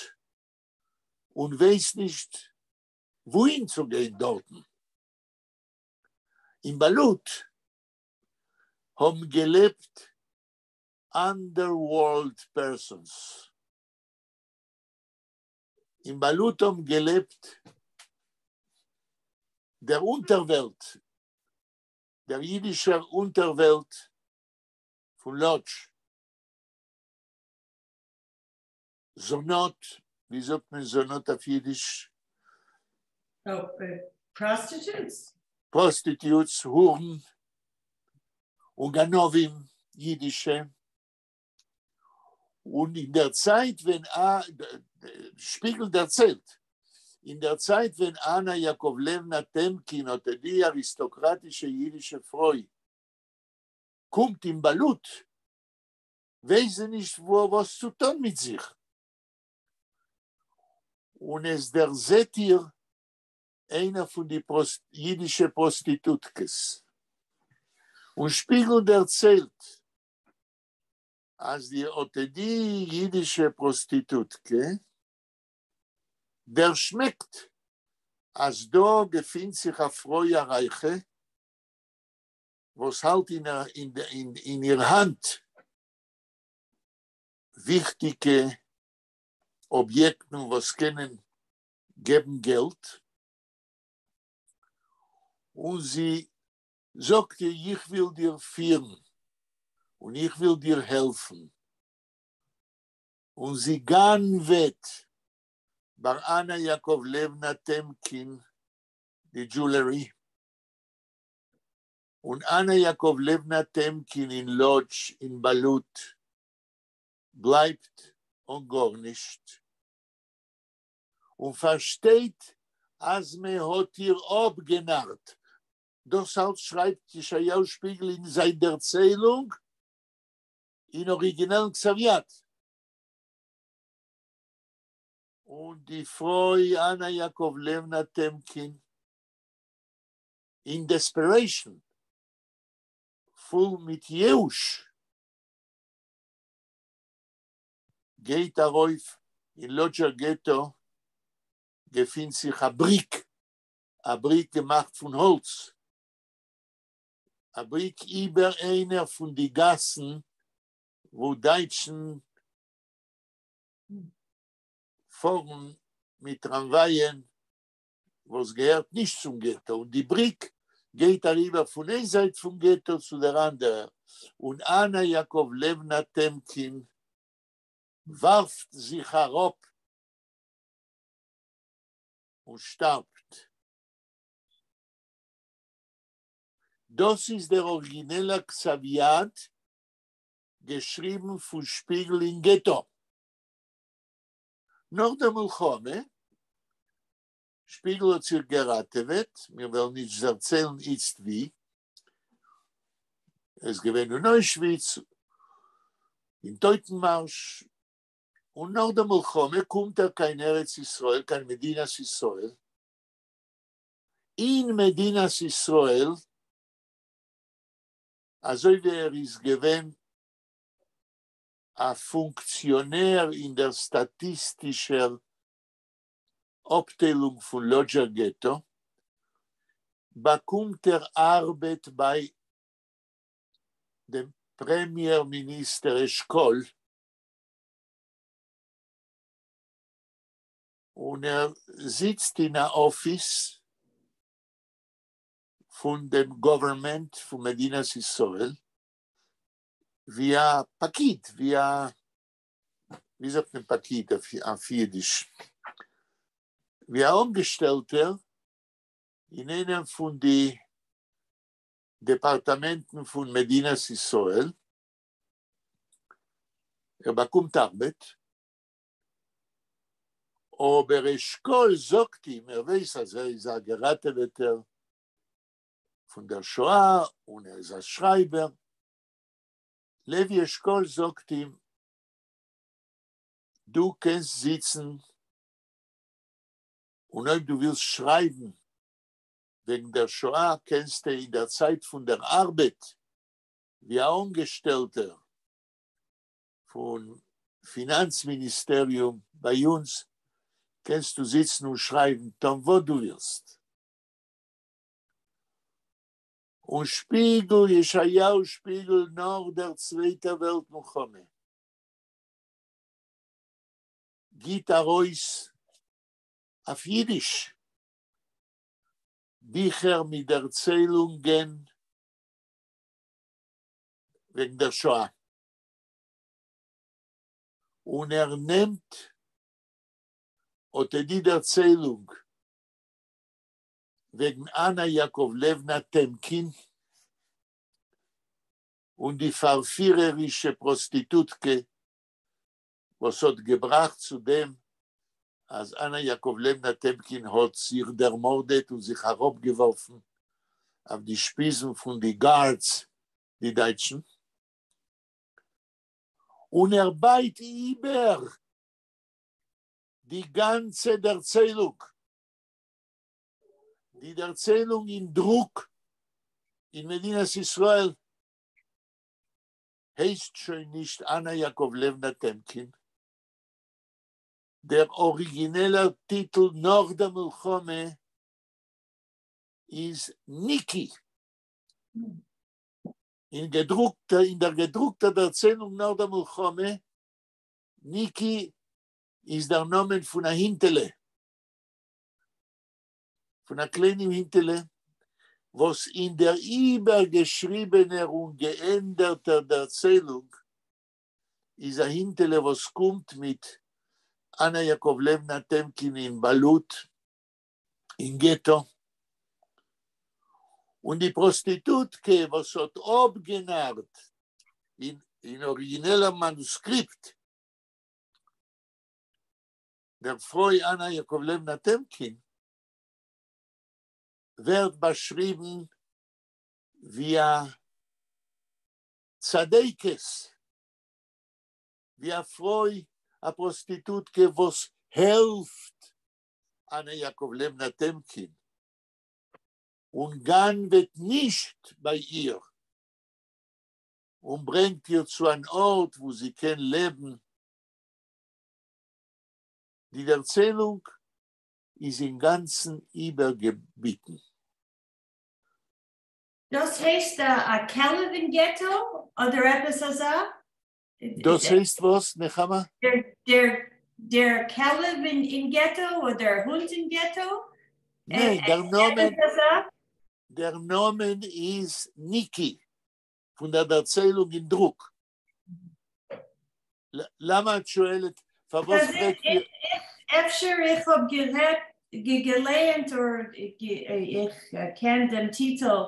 און ווייסט נישט וואוהין צו גיין דארטן. אין באלוט האבן געלעבט underworld persons. אין באלוט האבן געלעבט דער אונטערוועלט, דער אידישער אונטערוועלט פון לאדזש. זונות, ווי זאגט מען זונות אויף אידיש? Prostitutes. Prostitutes, הורן און גנבים אידישע. און אין דער צייט ווען שפיגל דערציילט, אין דער צייט ווען אנא יאקאוולעוונא טעמקין, אט די אריסטאקראטישע אידישע פרוי, קומט אין באלוט, ווייסט זי נישט וואס צו טון מיט זיך. און עס דערזעט איר איינער פון די אידישע פראסטיטוטקעס. און שפיגל דערציילט, אז די אט די אידישע פראסטיטוטקע דערשמעקט אז דא געפינט זיך א פרוי א רייכע וואס האלט אין איר האנט וויכטיגע אביעקטן וואס קענען געבן געלט, און זי זאגט איר איך וויל דיר פירן און איך וויל דיר העלפן, און זי גנב'עט ביי אנא יאקאוולעוונא טעמקין די jewelry, און אנא יאקאוולעוונא טעמקין אין לאדזש אין באלוט בלייבט אן גארנישט, און פארשטייט אז מען האט איר אפגענארט. דאס אלץ שרייבט ישעיהו שפיגל אין זיין דערציילונג אין אריגינעלן כתב יד. און די פרוי אנא יאקאוולעוונא טעמקין אין desperation, פול מיט יאוש, גייט ארויף אין לאדזשער געטא, געפינט זיך א בריק, א בריק געמאכט פון האלץ, א בריק איבער איינער פון די גאסן וואו דייטשן פארן מיט טראמווייען וואס געהערט נישט צום געטא, און די בריק גייט אריבער פון איין זייט פון געטא צו דער אנדערער, און אנא יאקאוולעוונא טעמקין ווארפט זיך אראפ און שטארבט. דאס איז דער אריגינעלער כתב יד געשריבן פון שפיגל אין געטא. נאך דער מלחמה, שפיגל האט זיך געראטעוועט, מיר וועלן נישט דערציילן איצט ווי, ער איז געווען אין אוישוויץ, אין טויטנמארש, און נאך דער מלחמה קומט ער קיין ארץ ישראל, קיין מדינת ישראל. אין מדינת ישראל, אזוי ווי ער איז געווען א פונקציאנער אין דער סטאטיסטישער אפטיילונג פון לאדזשער געטא, באקומט ער ארבעט ביי דעם פרעמיער מיניסטער אשכול, און ער זיצט אין א אפיס פון דעם government פון מדינת ישראל, ווי א פקיד, ווי א, ווי זאגט מען פקיד אויף אידיש? ווי א אנגעשטעלטער אין איינעם פון די דעפארטאמענטן פון מדינת ישראל. ער באקומט ארבעט, אבער אשכול זאגט אים, ער ווייס אז ער איז א געראטעוועטער פון דער שואה און ער איז א שרייבער, לוי אשכול זאגט אים, דו קענסט זיצן און אויב דו ווילסט שרייבן וועגן דער שואה קענסטו אין דער צייט פון דער ארבעט ווי א אנגעשטעלטער פון פינאנץ מיניסטעריום ביי אונז קענסטו זיצן און שרייבן טון וואס דו ווילסט. און שפיגל, ישעיהו שפיגל נאך דער צווייטער וועלט מלחמה גיט ארויס אויף אידיש ביכער מיט דערציילונגען וועגן דער שואה. און ער נעמט אט די דערציילונג וועגן אנא יאקאוולעוונא טעמקין און די פארפירערישע פראסטיטוטקע וואס האט געבראכט צו דעם אז אנא יאקאוולעוונא טעמקין האט זיך דערמארדעט און זיך אראפגעווארפן אויף די שפיזן פון די גארדס די דייטשן, און ער בייט איבער די גאנצע דערציילונג, די דערציילונג אין דרוק אין מדינת ישראל הייסט שוין נישט אנא יאקאוולעוונא טעמקין, דער אריגינעלער טיטל נאך דער מלחמה איז ניקי. אין געדרוקטע, אין דער געדרוקטער דערציילונג נאך דער מלחמה, ניקי איז דער נאמען פון א הינטעלע, פון א קליינעם הינטעלע, וואס אין דער איבערגעשריבענער און געענדערטער דערציילונג איז א הינטעלע וואס קומט מיט אנא יאקאוולעוונא טעמקין אין באלוט אין געטא, און די פראסטיטוטקע וואס האט אפגענארט אין אריגינעלער מאנוסקריפט דער פרוי אנא יאקאוולעוונא טעמקין ווערט באשריבן ווי א צדקת, ווי א פרוי א פראסטיטוטקע וואס העלפט אנא יאקאוולעוונא טעמקין און גנב'עט נישט ביי איר און ברענגט איר צו אן ארט וואו זי קען לעבן. די דערציילונג איז אינגאנצן איבערגעביטן. דאס הייסט א כלב אין געטא אדער עפעס אזא? דאס הייסט וואס, נחמה? דער כלב אין געטא אדער הונט אין געטא? ניין, דער נאמען, דער נאמען איז ניקי, פון דער דערציילונג אין דרוק. למה את שואלת? פארוואס פרעגט איר? אפשר איך האב גערעדט, געלייענט אדער איך קען דעם טיטל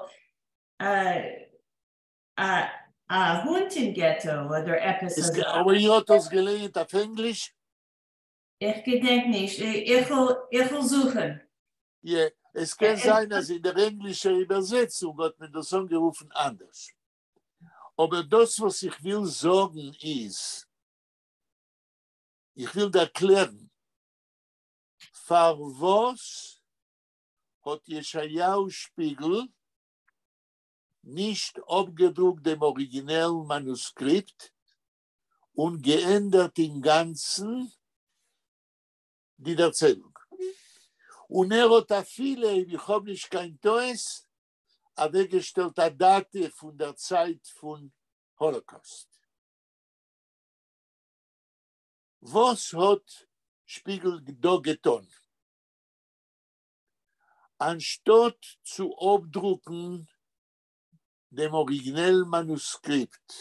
א הונט אין געטא אדער עפעס אזא. אבער איר האט דאס געלייענט אויף ענגליש? איך געדענק נישט, איך וועל זוכן. יא, עס קען זיין אז אין דער ענגלישער איבערזעצונג האט מען דאס אנגערופן אנדערש. אבער דאס וואס איך וויל זאגן איז, איך וויל דערקלערן פארוואס האט ישעיהו שפיגל נישט אפגעדרוקט דעם אריגינעלן מאנוסקריפט און געענדערט אינגאנצן די דערציילונג. און ער האט אפילו, אויב איך האב נישט קיין טעות, אוועקגעשטעלט א דאטע פון דער צייט פון האלאקאוסט. וואס האט שפיגל דא געטון? אנשטאט צו אפדרוקן דעם אריגינעלן מאנוסקריפט,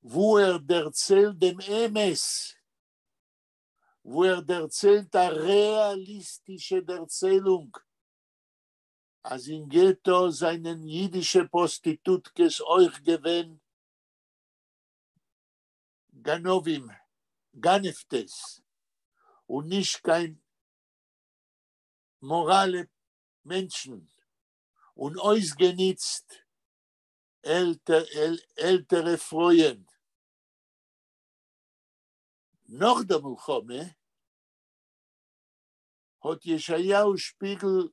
וואו ער דערציילט דעם אמת, וואו ער דערציילט א רעאליסטישע דערציילונג, אז אין געטא זענען אידישע פראסטיטוטקעס אויך געווען. גנבים, גנבטעס, און נישט קיין מאראלע מענטשן, און אויסגעניצט עלטערע פרויען. נאך דער מלחמה האט ישעיהו שפיגל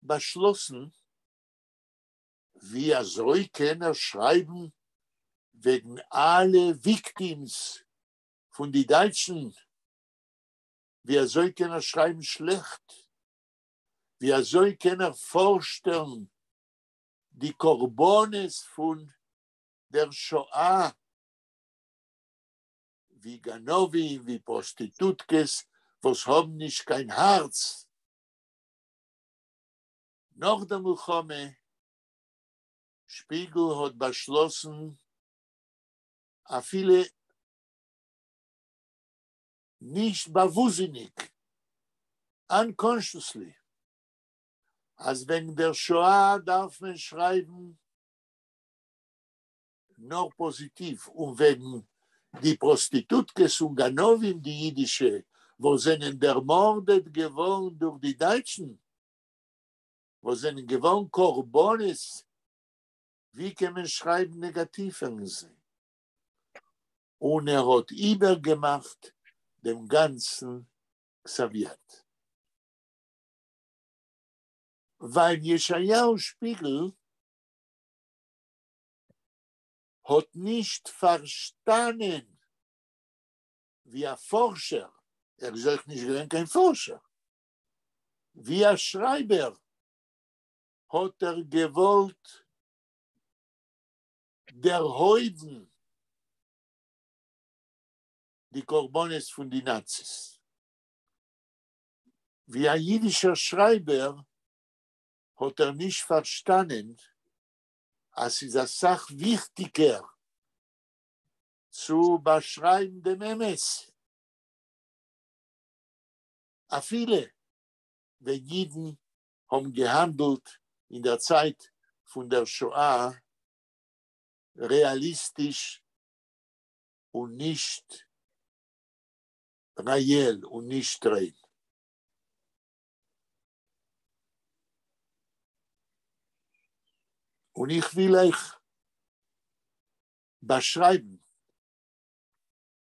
באשלאסן ווי אזוי קען ער שרייבן וועגן אלע וויקטימס פון די דייטשן, ווי אזוי קען ער שרייבן שלעכט, ווי אזוי קען ער פארשטעלן די קרבנות פון דער שואה ווי גנבים, ווי פראסטיטוטקעס וואס האבן נישט קיין הארץ. נאך דער מלחמה, שפיגל האט באשלאסן אפילו נישט באוואוסטזיניג, unconsciously, אז וועגן דער שואה דארף מען שרייבן נאר פאזיטיוו, און וועגן די פראסטיטוטקעס און גנבים די אידישע וואס זענען דערמארדעט געווארן דורך די דייטשן, וואס זענען געווארן קרבנות, ווי קען מען שרייבן נעגאטיוו וועגן זיי? און ער האט איבערגעמאכט דעם גאנצן כתב יד. ווייל ישעיהו שפיגל האט נישט פארשטאנען ווי א פארשער, ער איז אויך נישט געווען קיין פארשער, ווי א שרייבער האט ער געוואלט דערהויבן די קרבנות פון די נאציס. ווי א אידישער שרייבער האט ער נישט פארשטאנען אז ס'איז אסאך וויכטיגער צו באשרייבן דעם אמת, אפילו ווען אידן האבן געהאנדלט אין דער צייט פון דער שואה רעאליסטיש און נישט רעאל און נישט ריין. און איך וויל אייך באשרייבן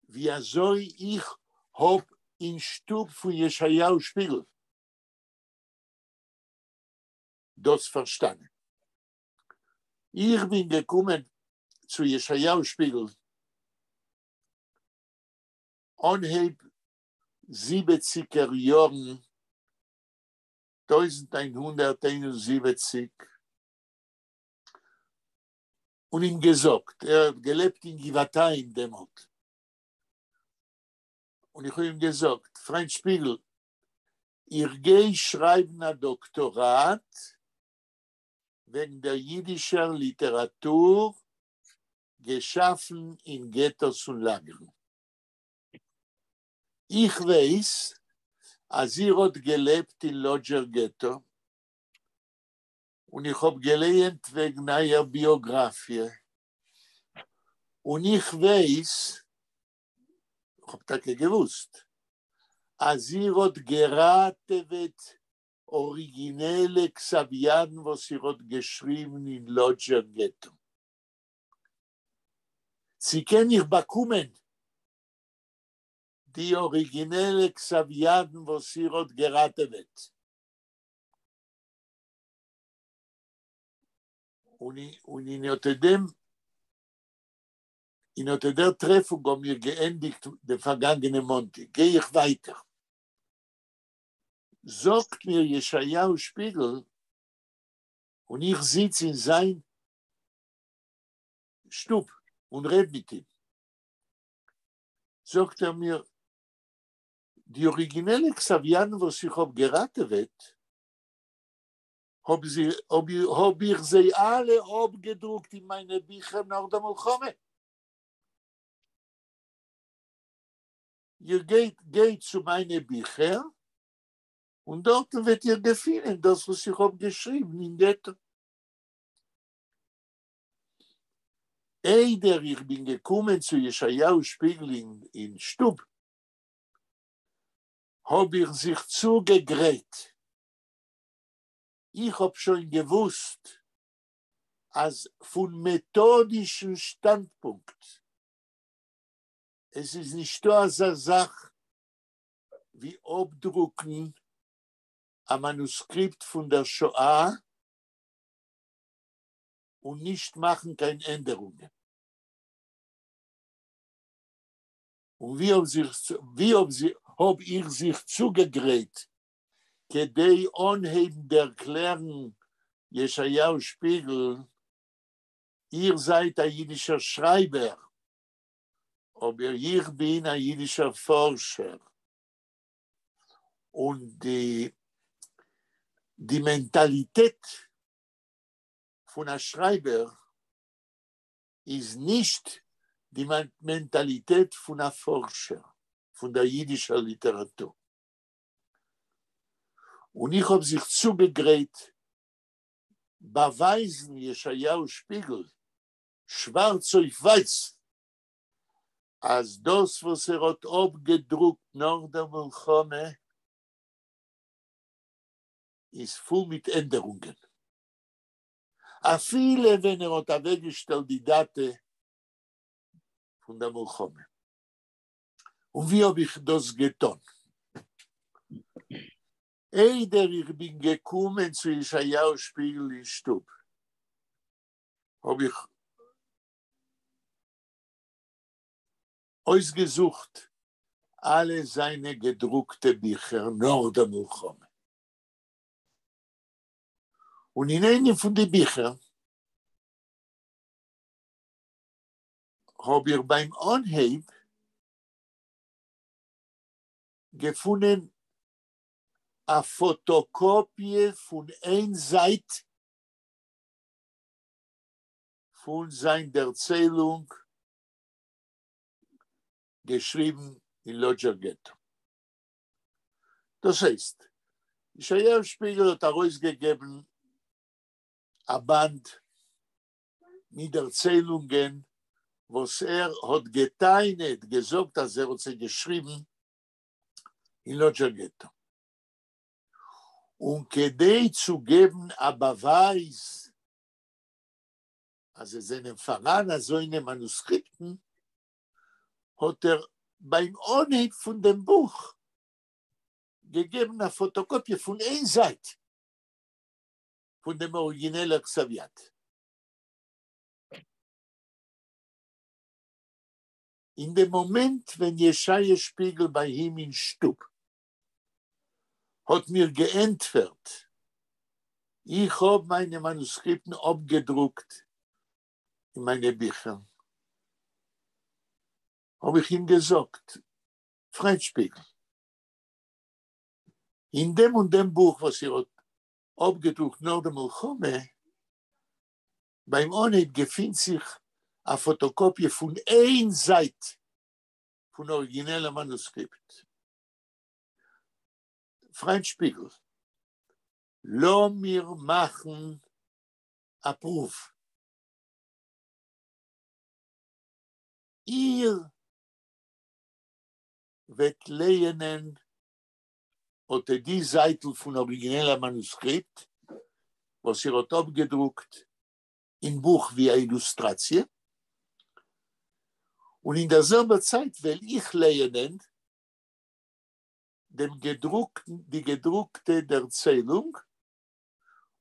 ווי אזוי איך האב אין שטוב פון ישעיהו שפיגל דאס פארשטאנען. איך בין געקומען צו ישעיהו שפיגל אנהייב זיבעציגער יארן, 1971, און אים געזאגט, ער האט געלעבט אין גבעתיים דעמאלט, און איך האב אים געזאגט, פריינט שפיגל, איך גיי שרייבן א דאקטאראט וועגן דער יידישער ליטעראטור געשאפן אין געטאס און לאגערן. איך ווייס אז איר האט געלעבט אין לאדזשער געטא, און איך האב געלייענט וועגן אייער ביאגראפיע, און איך ווייס, איך האב טאקע געוואוסט, אז איר האט געראטעוועט אריגינעלע כתב-ידן וואס איר האט געשריבן אין לאדזשער געטא. צי קען איך באקומען די אריגינעלע כתב-ידן וואס איר האט געראטעוועט? און אין אט דעם, אין אט דער טרעפונג האבן מיר געענדיגט דעם פארגאנגענעם מאנטאג. גיי איך ווייטער. זאגט מיר ישעיהו שפיגל, און איך זיץ אין זיין שטוב און רעד מיט אים, זאגט ער מיר, די אריגינעלע כתב-ידן וואס איך האב געראטעוועט, האב זי, האב איך זיי אלע אפגעדרוקט אין מיינע ביכער נאך דער מלחמה. איר גייט, גייט צו מיינע ביכער, און דארטן וועט איר געפינען דאס וואס איך האב געשריבן אין געטא. איידער איך בין געקומען צו ישעיהו שפיגל אין שטוב, האב איך זיך צוגעגרייט. איך האב שוין געוואוסט אז פון מעטאדישן שטאנדפונקט עס איז נישטא אזא זאך ווי אפדרוקן א מאנוסקריפט פון דער שואה און נישט מאכן קיין ענדערונגען. און ווי האב זיך ווי האב האב איך זיך צוגעגרייט כדי אנהייבן דערקלערן ישעיהו שפיגל, איר זייט א אידישער שרייבער, אבער איך בין א אידישער פארשער, און די די מענטאליטעט פון א שרייבער איז נישט די מענטאליטעט פון א פארשער פון דער אידישער ליטעראטור. און איך האב זיך צוגעגרייט באווייזן ישעיהו שפיגל שווארץ אויף ווייס אז דאס וואס ער האט אפגעדרוקט נאך דער מלחמה איז פול מיט ענדערונגען, אפילו ווען ער האט אוועקגעשטעלט די דאטע פון דער מלחמה. און ווי האב איך דאס געטון? איידער איך בין געקומען צו ישעיהו שפיגל אין שטוב, האב איך אויסגעזוכט אלע זיינע געדרוקטע ביכער נאך דער מלחמה, און אין איינעם פון די ביכער האב איך ביים אנהייב געפונען א פאטאקאפיע פון איין זייט פון זיין דערציילונג געשריבן אין לאדזשער געטא. דאס הייסט, ישעיהו שפיגל האט ארויסגעגעבן א באנד מיט דערציילונגען וואס ער האט גע'טענה'ט, געזאגט אז ער האט זיי געשריבן אין לאדזשער געטא. און כדי צו געבן א באווייז אז עס זענען פאראן אזוינע מאנוסקריפטן, האט ער ביים אנהייב פון דעם בוך געגעבן א פאטאקאפיע פון איין זייט פון דעם אריגינעלער כתב יד. אין דעם מאמענט ווען ישעיה שפיגל ביי אים אין שטוב האט מיר געענטפערט, איך האב מיינע מאנוסקריפטן אפגעדרוקט אין מיינע ביכער, האב איך אים געזאגט, פריינט שפיגל, אין דעם און דעם בוך וואס איר האט אפגעדרוקט נאך די מלחמה, ביים אנהייב געפינט זיך א פאטאקאפיע פון איין זייט פון אריגינעלע מאנוסקריפט. פריינט שפיגל, לאמיר מאכן א פרואוו. איר וועט לייענען אט די זייטל פון אריגינעלע מאנוסקריפט וואס איר האט אפגעדרוקט אין בוך ווי א אילוסטראציע, און אין דער זעלבער צייט וועל איך לייענען דעם געדרוקטן, די געדרוקטע דערציילונג,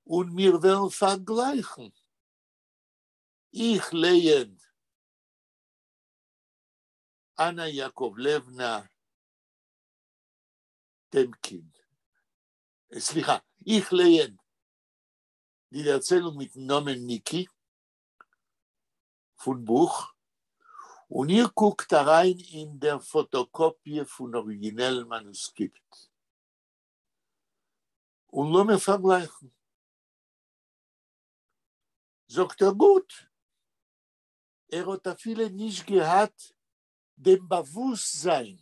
און מיר וועלן פארגלייכן. איך לייען אנא יאקאוולעוונא טעמקין, סליחה, איך לייען די דערציילונג מיטן נאמען ניקי פון בוך, און איר קוקט אריין אין דער פאטאקאפיע פון אריגינעלן מאנוסקריפט, און לאמיר פארגלייכן. זאגט ער, גוט. ער האט אפילו נישט געהאט דעם באוואוסטזיין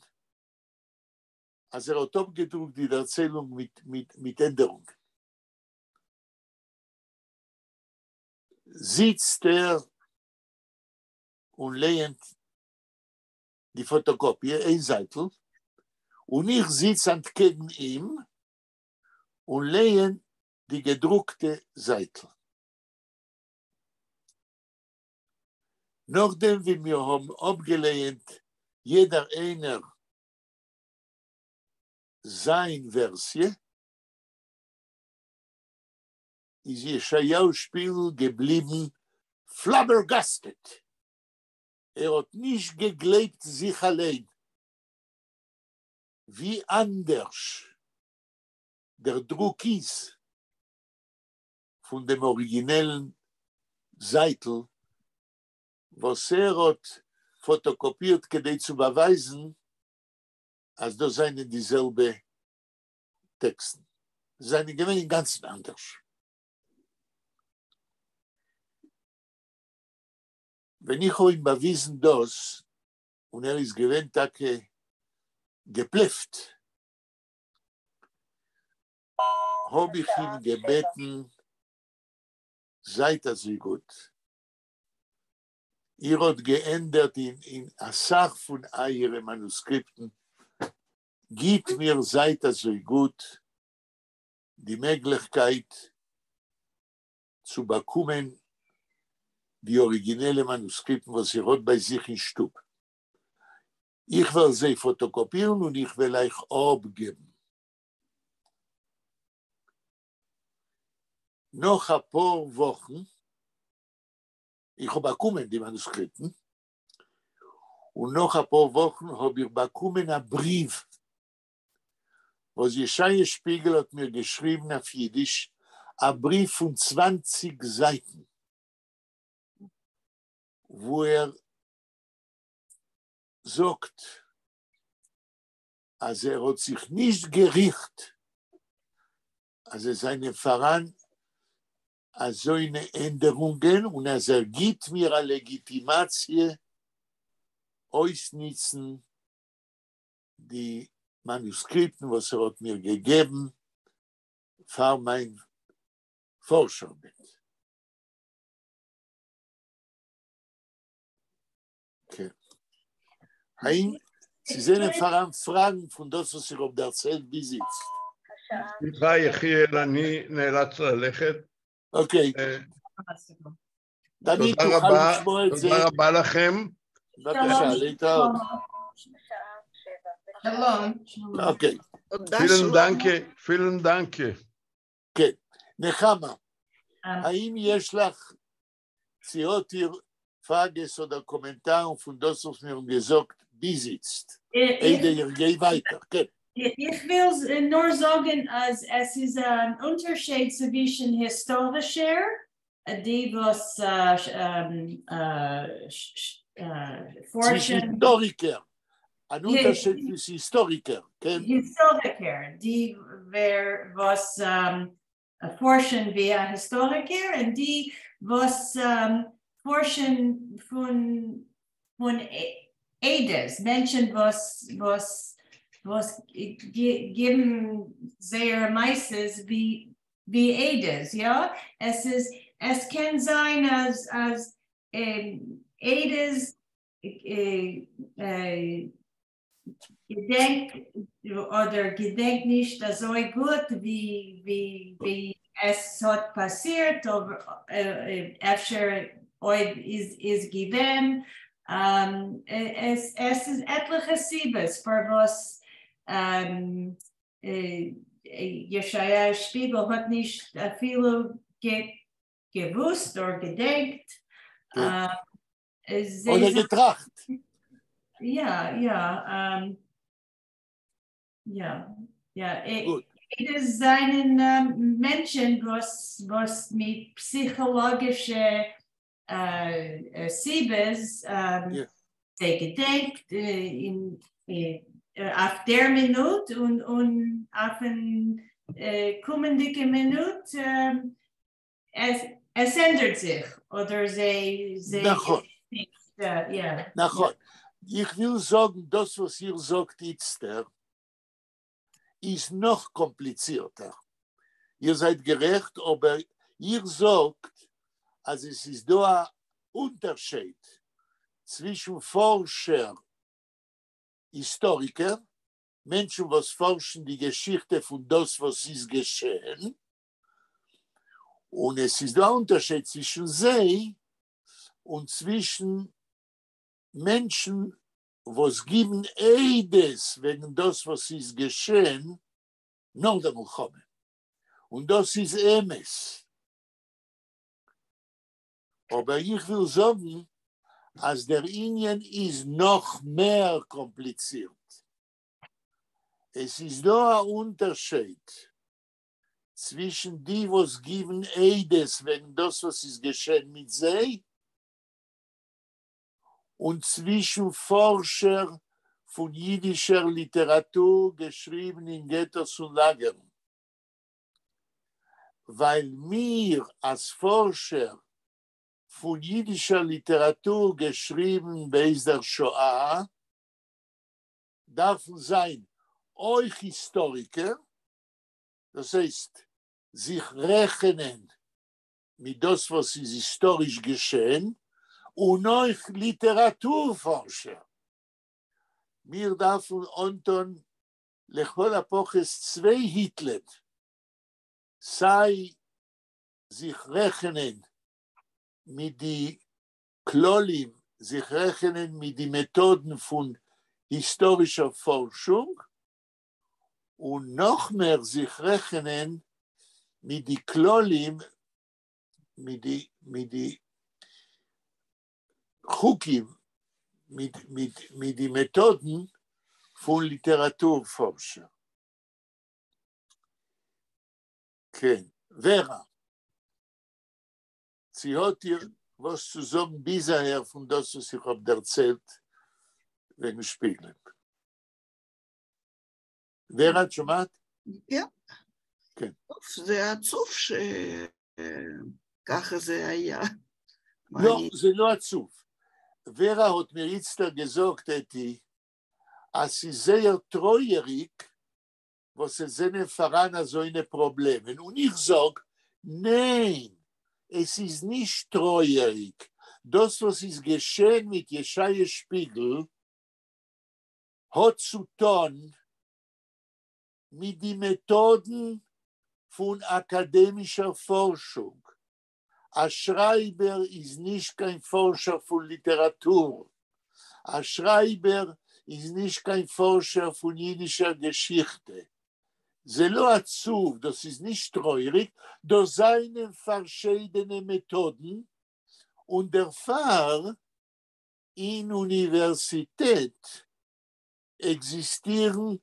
אז ער האט אפגעדרוקט די דערציילונג מיט ענדערונגען. זיצט ער. און לייענט די פֿאָטאָקאָפּיע, איין זײַטל, און איך זיץ אַנטקעגן אים און לייען די געדרוקטע זײַטל. נאָך דעם ווי מיר האָבן אָפּגעלייענט יעדער איינער זײַן ווערסיע, איז ישעיהו שפיגל געבליבן flabbergasted. ער האָט נישט געגלייבט זיך אַליין, ווי אַנדערש דער דרוק איז פֿון דעם אָריגינעלן זײַטל, וואָס ער האָט פֿאָטאָקאָפּירט כּדי צו באַווײַזן, אַז דאָס זײַנען די זעלבע טעקסטן. זײַנען געווען אין גאַנצן אַנדערש. ווען איך האָב אים באַוויזן דאָס, און ער איז געווען טאַקע געפּלעפֿט, האָב איך אים געבעטן, זײַט אַזוי גוט, איר האָט געענדערט אין, אין אַ סך פֿון אײַערע מאַנוסקריפּטן, גיט מיר, זײַט אַזוי גוט, די מעגלעכקייט צו באַקומען די אָריגינעלע מאַנוסקריפּטן, וואָס איר האָט בײַ זיך אין שטוב. איך וועל זיי פֿאָטאָקאָפּירן און איך וועל אײַך אָפּגעבן. נאָך אַ פּאָר וואָכן, איך האָב באַקומען די מאַנוסקריפּטן, און נאָך אַ פּאָר וואָכן האָב איך באַקומען אַ בריוו, וואָס ישעיה שפּיגל האָט מיר געשריבן אויף ייִדיש, אַ בריוו פֿון 20 זײַטן, וווּ ער זאָגט, אַז ער האָט זיך נישט געריכט, אַז עס זײַנען פֿאַראַן אַזוינע ענדערונגען און אַז ער גיט מיר אַ לעגיטימאַציע אויסניצן די מאַנוסקריפּטן, וואָס ער האָט מיר געגעבן פֿאַר מײַן פֿאָרש-אַרבעט. כן. האם ס'זענען פֿאַראַן פֿראַגן פֿון דאָס, וואָס איך האָב דערציילט ביז איצט? סליחה, יחיאל, אני נאלץ ללכת. אוקיי. תמיד תודה תוכל רבה, לשמוע את זה. תודה רבה לכם. בבקשה, להתראות. שלום. אוקיי. תודה, Vielen שלמה. Dank, vielen Dank. כן. נחמה, האם יש לך צי האָט איר פֿראַגעס אָדער קאָמענטאַרן פֿון דאָס, וואָס מיר האָבן געזאָגט ביז איצט? איידער איך גיי ווײַטער, כן. איך וויל נאָר זאָגן, אַז עס איז אַן אונטערשייד צווישן היסטאָרישער, די וואָס צווישן פֿאָרשן היסטאָריקער, אַן אונטערשייד צווישן היסטאָריקער, כן? היסטאָריקער, די ווער וואָס פֿאָרשן ווי אַ היסטאָריקער און די וואָס פֿאָרשן פֿון עדות, מענטשן וואָס גיבן זייערע מעשׂות ווי עדות, יאָ? עס איז, עס קען זײַן, אַז עדות געדענקט אָדער געדענקט נישט אַזוי גוט, ווי עס האָט פּאַסירט, אָבער אפֿשר אויב איז געווען. עס איז עטלעכע סיבות, פֿאַר וואָס ישעיה שפּיגל האָט נישט אַפֿילו געוווּסט אָדער געדענקט. אָדער געטראַכט. יאָ. גוט. עדות זײַנען מענטשן, וואָס מיט פּסיכאָלאָגישע סיבות זיי געדענקט אויף דער מינוט און אויפֿן קומענדיקן מינוט עס ענדערט זיך אָדער זיי נכון. נכון. איך וויל זאָגן, דאָס, וואָס איר זאָגט איצטער, איז נאָך קאָמפּליצירטער. איר זײַט גערעכט, אָבער איר זאָגט, אַז עס איז דאָ אַ אונטערשייד. צווישן פארשער, היסטאריקער, מענטשן וואס פארשן די געשיכטע פון דאס וואס איז געשען, און עס איז דא א אונטערשייד צווישן זיי און צווישן מענטשן וואס גיבן עדות וועגן דאס וואס איז געשען נאך דער מלחמה, און דאס איז אמת. אבער איך וויל זאגן אז דער ענין איז נאך מער קאמפליצירט. עס איז דא א אונטערשייד צווישן די וואס גיבן עדות וועגן דאס וואס איז געשען מיט זיי, און צווישן פארשער פון יידישער ליטעראטור געשריבן אין געטאס און לאגערן. ווייל מיר אלס פארשער פון יידישער ליטעראטור געשריבן בעת דער שואה דארפן זיין אויך היסטאריקער, דאס הייסט זיך רעכענען מיט דאס וואס איז היסטאריש געשען, און אויך ליטעראטור פארשער. מיר דארפן אנטון לכל הפחות צוויי היטלען, סיי זיך רעכענען מיט די כללים, זיך רעכענען מיט די מעטאדן פון היסטארישער פארשונג, און נאך מער זיך רעכענען מיט די כללים, מיט די מיט די חוקים, מיט מיט מיט די מעטאדן פון ליטעראטור פארשער. כן, ורה, צי האט איר וואס צו זאגן ביז אהער פון דאס וואס איך האב דערציילט וועגן שפיגלען? ורה, את שומעת? כן. כן. טוב, זה עצוב שככה זה היה. לא, זה לא עצוב. ורה האט מיר איצטער געזאגט, אתי, אז ס'איז זייער טרויעריג וואס עס זענען פאראן אזוינע פראבלעמען, און איך זאג, ניין, עס איז נישט טרויעריג, דאס וואס איז געשען מיט ישעיה שפיגל האט צו טון מיט די מעטאדן פון אקאדעמישער פארשונג. א שרייבער איז נישט קיין פארשער פון ליטעראטור, א שרייבער איז נישט קיין פארשער פון יידישער געשיכטע. זה לא עצוב, דאס איז נישט טרויעריג, דאס זענען פארשיידענע מעטאדן, און דערפאר אין אוניווערסיטעט עקזיסטירן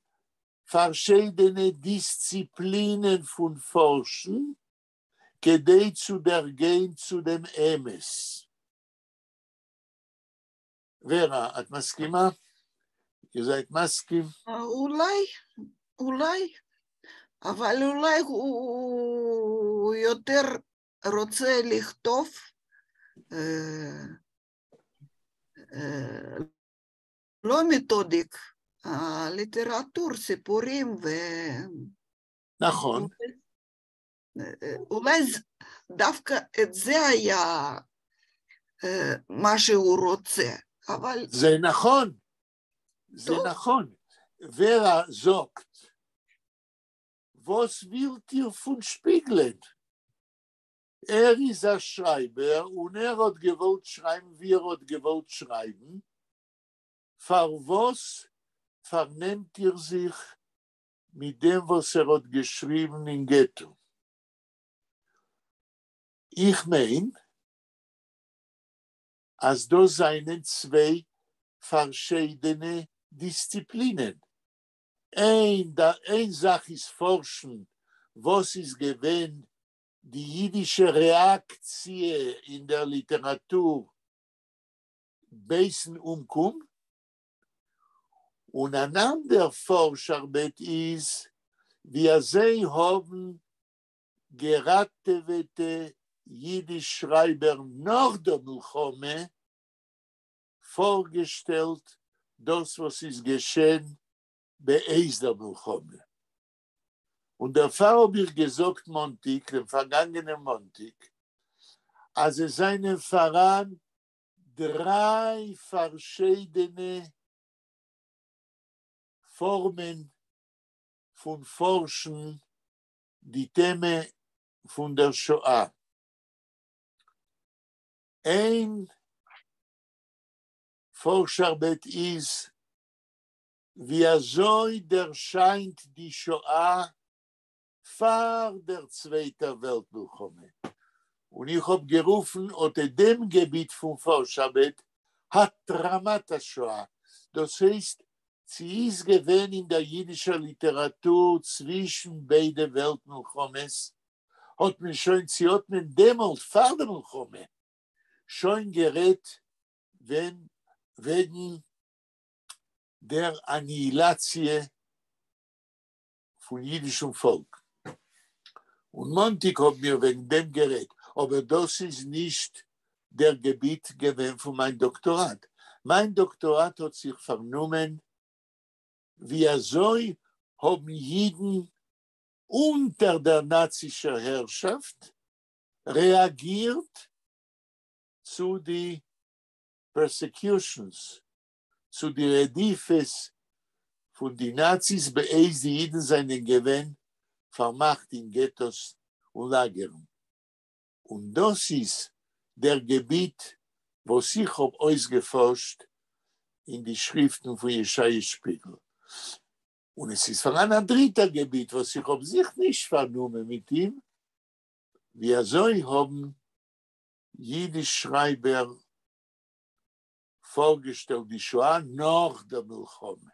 פארשיידענע דיסציפלינען פון פארשן כדי צו דערגיין צו דעם אמת. ורה, את מסכימה? איר זייט מסכים? אולי, אולי, אבל אולי הוא יותר רוצה לכתוב לא מתודיק, ליטרטור, סיפורים ו... נכון. אולי דווקא את זה היה מה שהוא רוצה, אבל... זה נכון, זה נכון. ורה זאגט, וואס ווילט איר פון שפיגלען? ער איז א שרייבער און ער האט געוואלט שרייבן ווי ער האט געוואלט שרייבן, פארוואס פארנעמט איר זיך מיט דעם וואס ער האט געשריבן אין געטא? איך מיין אז דאס זענען צוויי פארשיידענע דיסציפלינען. איין זאך איז פארשן וואס איז געווען די יידישע רעאקציע אין דער ליטעראטור בעתן אומקום, און אן אנדער פארש-ארבעט איז ווי אזוי האבן געראטעוועטע יידיש שרייבער נאך דער מלחמה פארגעשטעלט דאס וואס איז געשען בעת דער מלחמה. און דערפאר האב איך געזאגט מאנטיק, דעם פארגאנגענעם מאנטיק, אז עס זענען פאראן דרײַ פֿאַרשיידענע פֿאָרמען פֿון פֿאָרשן די טעמע פֿון דער שואה. איין פֿאָרש-אַרבעט איז, ווי אַזוי דערשײַנט די שואה פֿאַר דער צווייטער וועלט-מלחמה. און איך האָב גערופֿן אָט דעם געביט פֿון פֿאָרש-אַרבעט התרמת השואה. דאָס הייסט, צי איז געווען אין דער ייִדישער ליטעראַטור צווישן ביידע וועלט-מלחמות, האָט מען שוין, צי האָט מען דעמאָלט פֿאַר דער מלחמה שוין גערעדט ווען וועגן דער אַניהילאַציע פֿון ייִדישן פֿאָלק. און מאָנטיק האָבן מיר וועגן דעם גערעדט, אָבער דאָס איז נישט דער געביט געווען פֿון מײַן דאָקטאָראַט. מײַן דאָקטאָראַט האָט זיך פֿאַרנומען, ווי אַזוי האָבן ייִדן אונטער דער נאַצישער הערשאַפֿט רעאַגירט צו די persecutions, צו די רדיפֿות פֿון די נאַציס, בעת די ייִדן זײַנען געווען פֿאַרמאַכט אין געטאָס און לאַגערן. און דאָס איז דער געביט, וואָס איך האָב אויסגעפֿאָרשט אין די שריפֿטן פֿון ישעיה שפּיגל. און עס איז פֿאַראַן אַ דריטער געביט, וואָס איך האָב זיך נישט פֿאַרנומען מיט אים, ווי אַזוי האָבן ייִדיש-שרײַבער פֿאָרגעשטעלט די שואה נאָך דער מלחמה.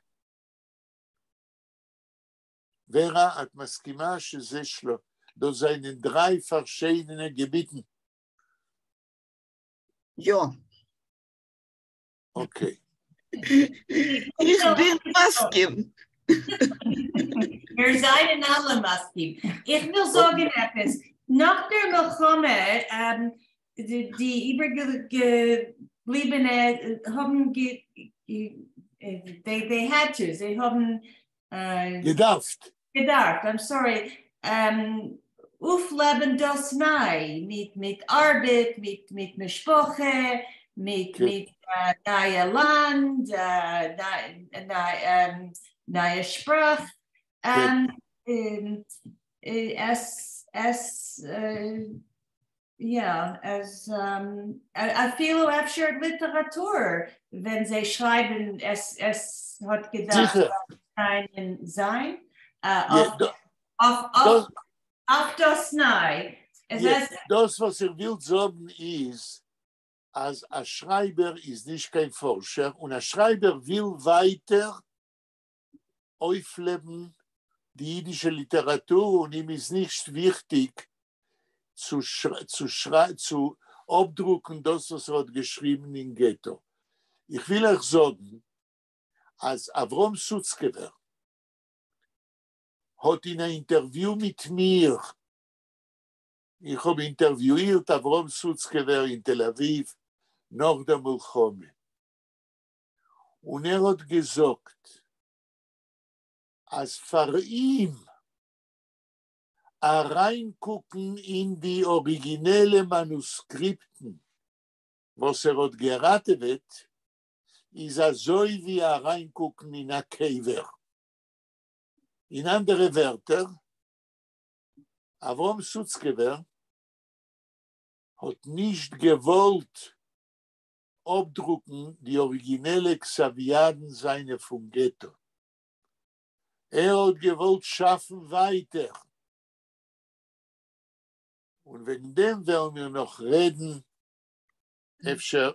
ורה, את מסכימה שזה של... דאָס זײַנען דרײַ פֿאַרשיידענע געביטן? יאָ. Okay. איך בין מסכּים. מיר זײַנען אַלע מסכּים. איך וויל זאָגן עפּעס. נאָך דער מלחמה, די איבערגעבליבענע האָבן they had to, זיי האָבן געדאַרפֿט. געדאַרפֿט, I'm sorry, אויפֿלעבן דאָס נײַ מיט, מיט אַרבעט, מיט, מיט משפּחה, מיט, מיט נײַע לאַנד, נײַע שפּראַך. עס, יאָ, עס, אַפֿילו אפֿשר ליטעראַטור, ווען זיי שרײַבן, עס האָט געדאַרפֿט זײַן, אויף דאָס נײַ. דאָס, וואָס איך וויל זאָגן, איז, אַז אַ שרײַבער איז נישט קיין פֿאָרשער און אַ שרײַבער וויל ווײַטער אויפֿלעבן די ייִדישע ליטעראַטור און אים איז נישט וויכטיק צו אָפּדרוקן דאָס, וואָס ער האָט געשריבן אין געטאָ. איך וויל אײַך זאָגן, אַז אַבֿרהם סוצקעווער האָט אין אַן אינטערוויו מיט מיר, איך האָב אינטערוויויִרט אַבֿרהם סוצקעווער אין תּל־אָבֿיבֿ נאָך דער מלחמה. און ער האָט געזאָגט, אַז פֿאַר אים אַרײַנקוקן אין די אָריגינעלע מאַנוסקריפּטן, וואָס ער האָט געראַטעוועט, איז אַזוי ווי אַרײַנקוקן אין אַ קבֿר. אין אַנדערע ווערטער, אַבֿרהם סוצקעווער האָט נישט געוואָלט אָפּדרוקן די אָריגינעלע כּתבֿ־ידן זײַנע פֿון געטאָ. ער האָט געוואָלט שאַפֿן ווײַטער. און וועגן דעם וועלן מיר נאָך רעדן, אפֿשר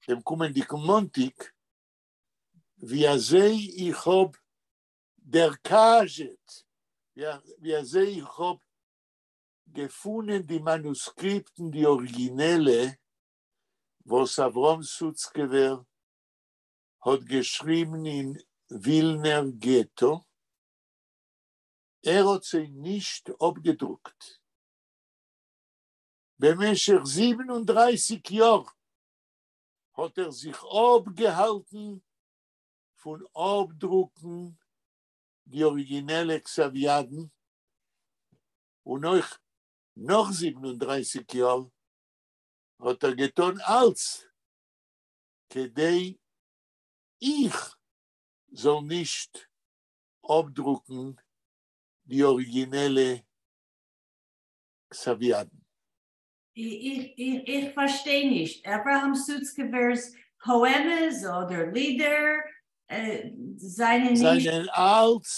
דעם קומענדיקן מאָנטיק, ווי אַזוי איך האָב דערקאַזשעט, ווי אַזוי איך האָב געפֿונען די מאַנוסקריפּטן, די אָריגינעלע, וואָס אַבֿרהם סוצקעווער האָט געשריבן אין ווילנער געטאָ. ער האָט זיי נישט אָפּגעדרוקט. במשך 37 יאָר האָט ער זיך אָפּגעהאַלטן פֿון אָפּדרוקן די אָריגינעלע כּתבֿ־ידן און אויך נאָך 37 יאָר האָט ער געטאָן אַלץ. כּדי איך זאָל נישט אָפּדרוקן די אָריגינעלע כּתבֿ-ידן. איך, איך, איך פֿאַרשטיי נישט. אַבֿרהם סוצקעווערס פּאָעמעס אָדער לידער זײַנען נישט. זײַנען אַלץ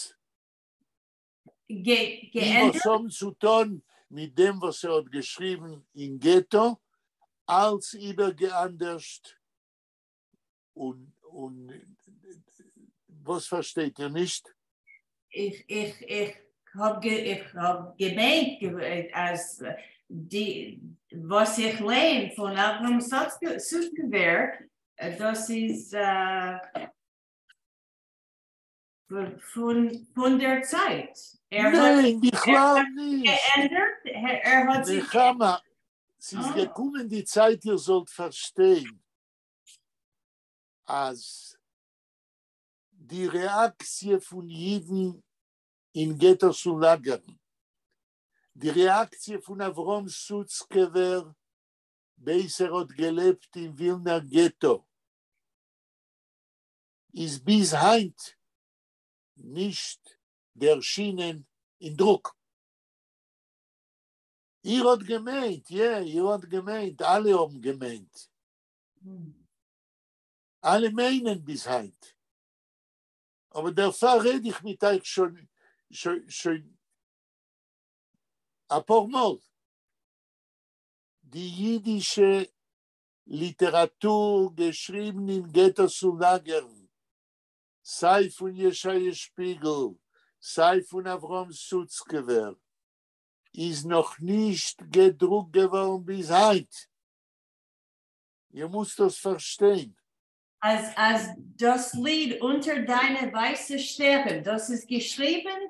גע, די וואָס געענדערט? האָבן צו טאָן מיט דעם וואָס ער האָט געשריבן אין געטאָ, אַלץ איבערגעאַנדערשט און, און וואָס פֿאַרשטייט איר נישט? איך, איך, איך האָב, גע, איך האָב געמיינט, אַז די, וואָס איך לייען פֿון אַבֿרהם סוצקעווער, דאָס איז פֿון, פֿון דער צײַט. ער האָט, ניין, ער בכלל האָט נישט. געענדערט, ער האָט זיך נחמה, ס'איז אָ. געקומען די צײַט, איר זאָלט פֿאַרשטיין, אַז די רעאַקציע פֿון ייִדן אין געטאָס און לאַגערן, די רעאַקציע פֿון אַבֿרהם סוצקעווער, בעת ער האָט געלעבט אין ווילנער געטאָ, איז ביז הײַנט נישט דערשינען אין דרוק. איר האָט געמיינט, יע, איר האָט געמיינט, אַלע האָבן געמיינט. אַלע מיינען ביז הײַנט. אָבער דערפֿאַר רעד איך מיט אײַך שוין, שוין, שוין אַ פּאָר מאָל. די ייִדישע ליטעראַטור געשריבן אין געטאָס און לאַגערן, סײַ פֿון ישעיה שפּיגל, סײַ פֿון אַבֿרהם סוצקעווער, איז נאָך נישט געדרוקט געוואָרן ביז הײַנט. איר מוזט דאָס פֿאַרשטיין. אַז, אַז דאָס ליד אונטער דײַנע ווײַסע שטערן, דאָס איז געשריבן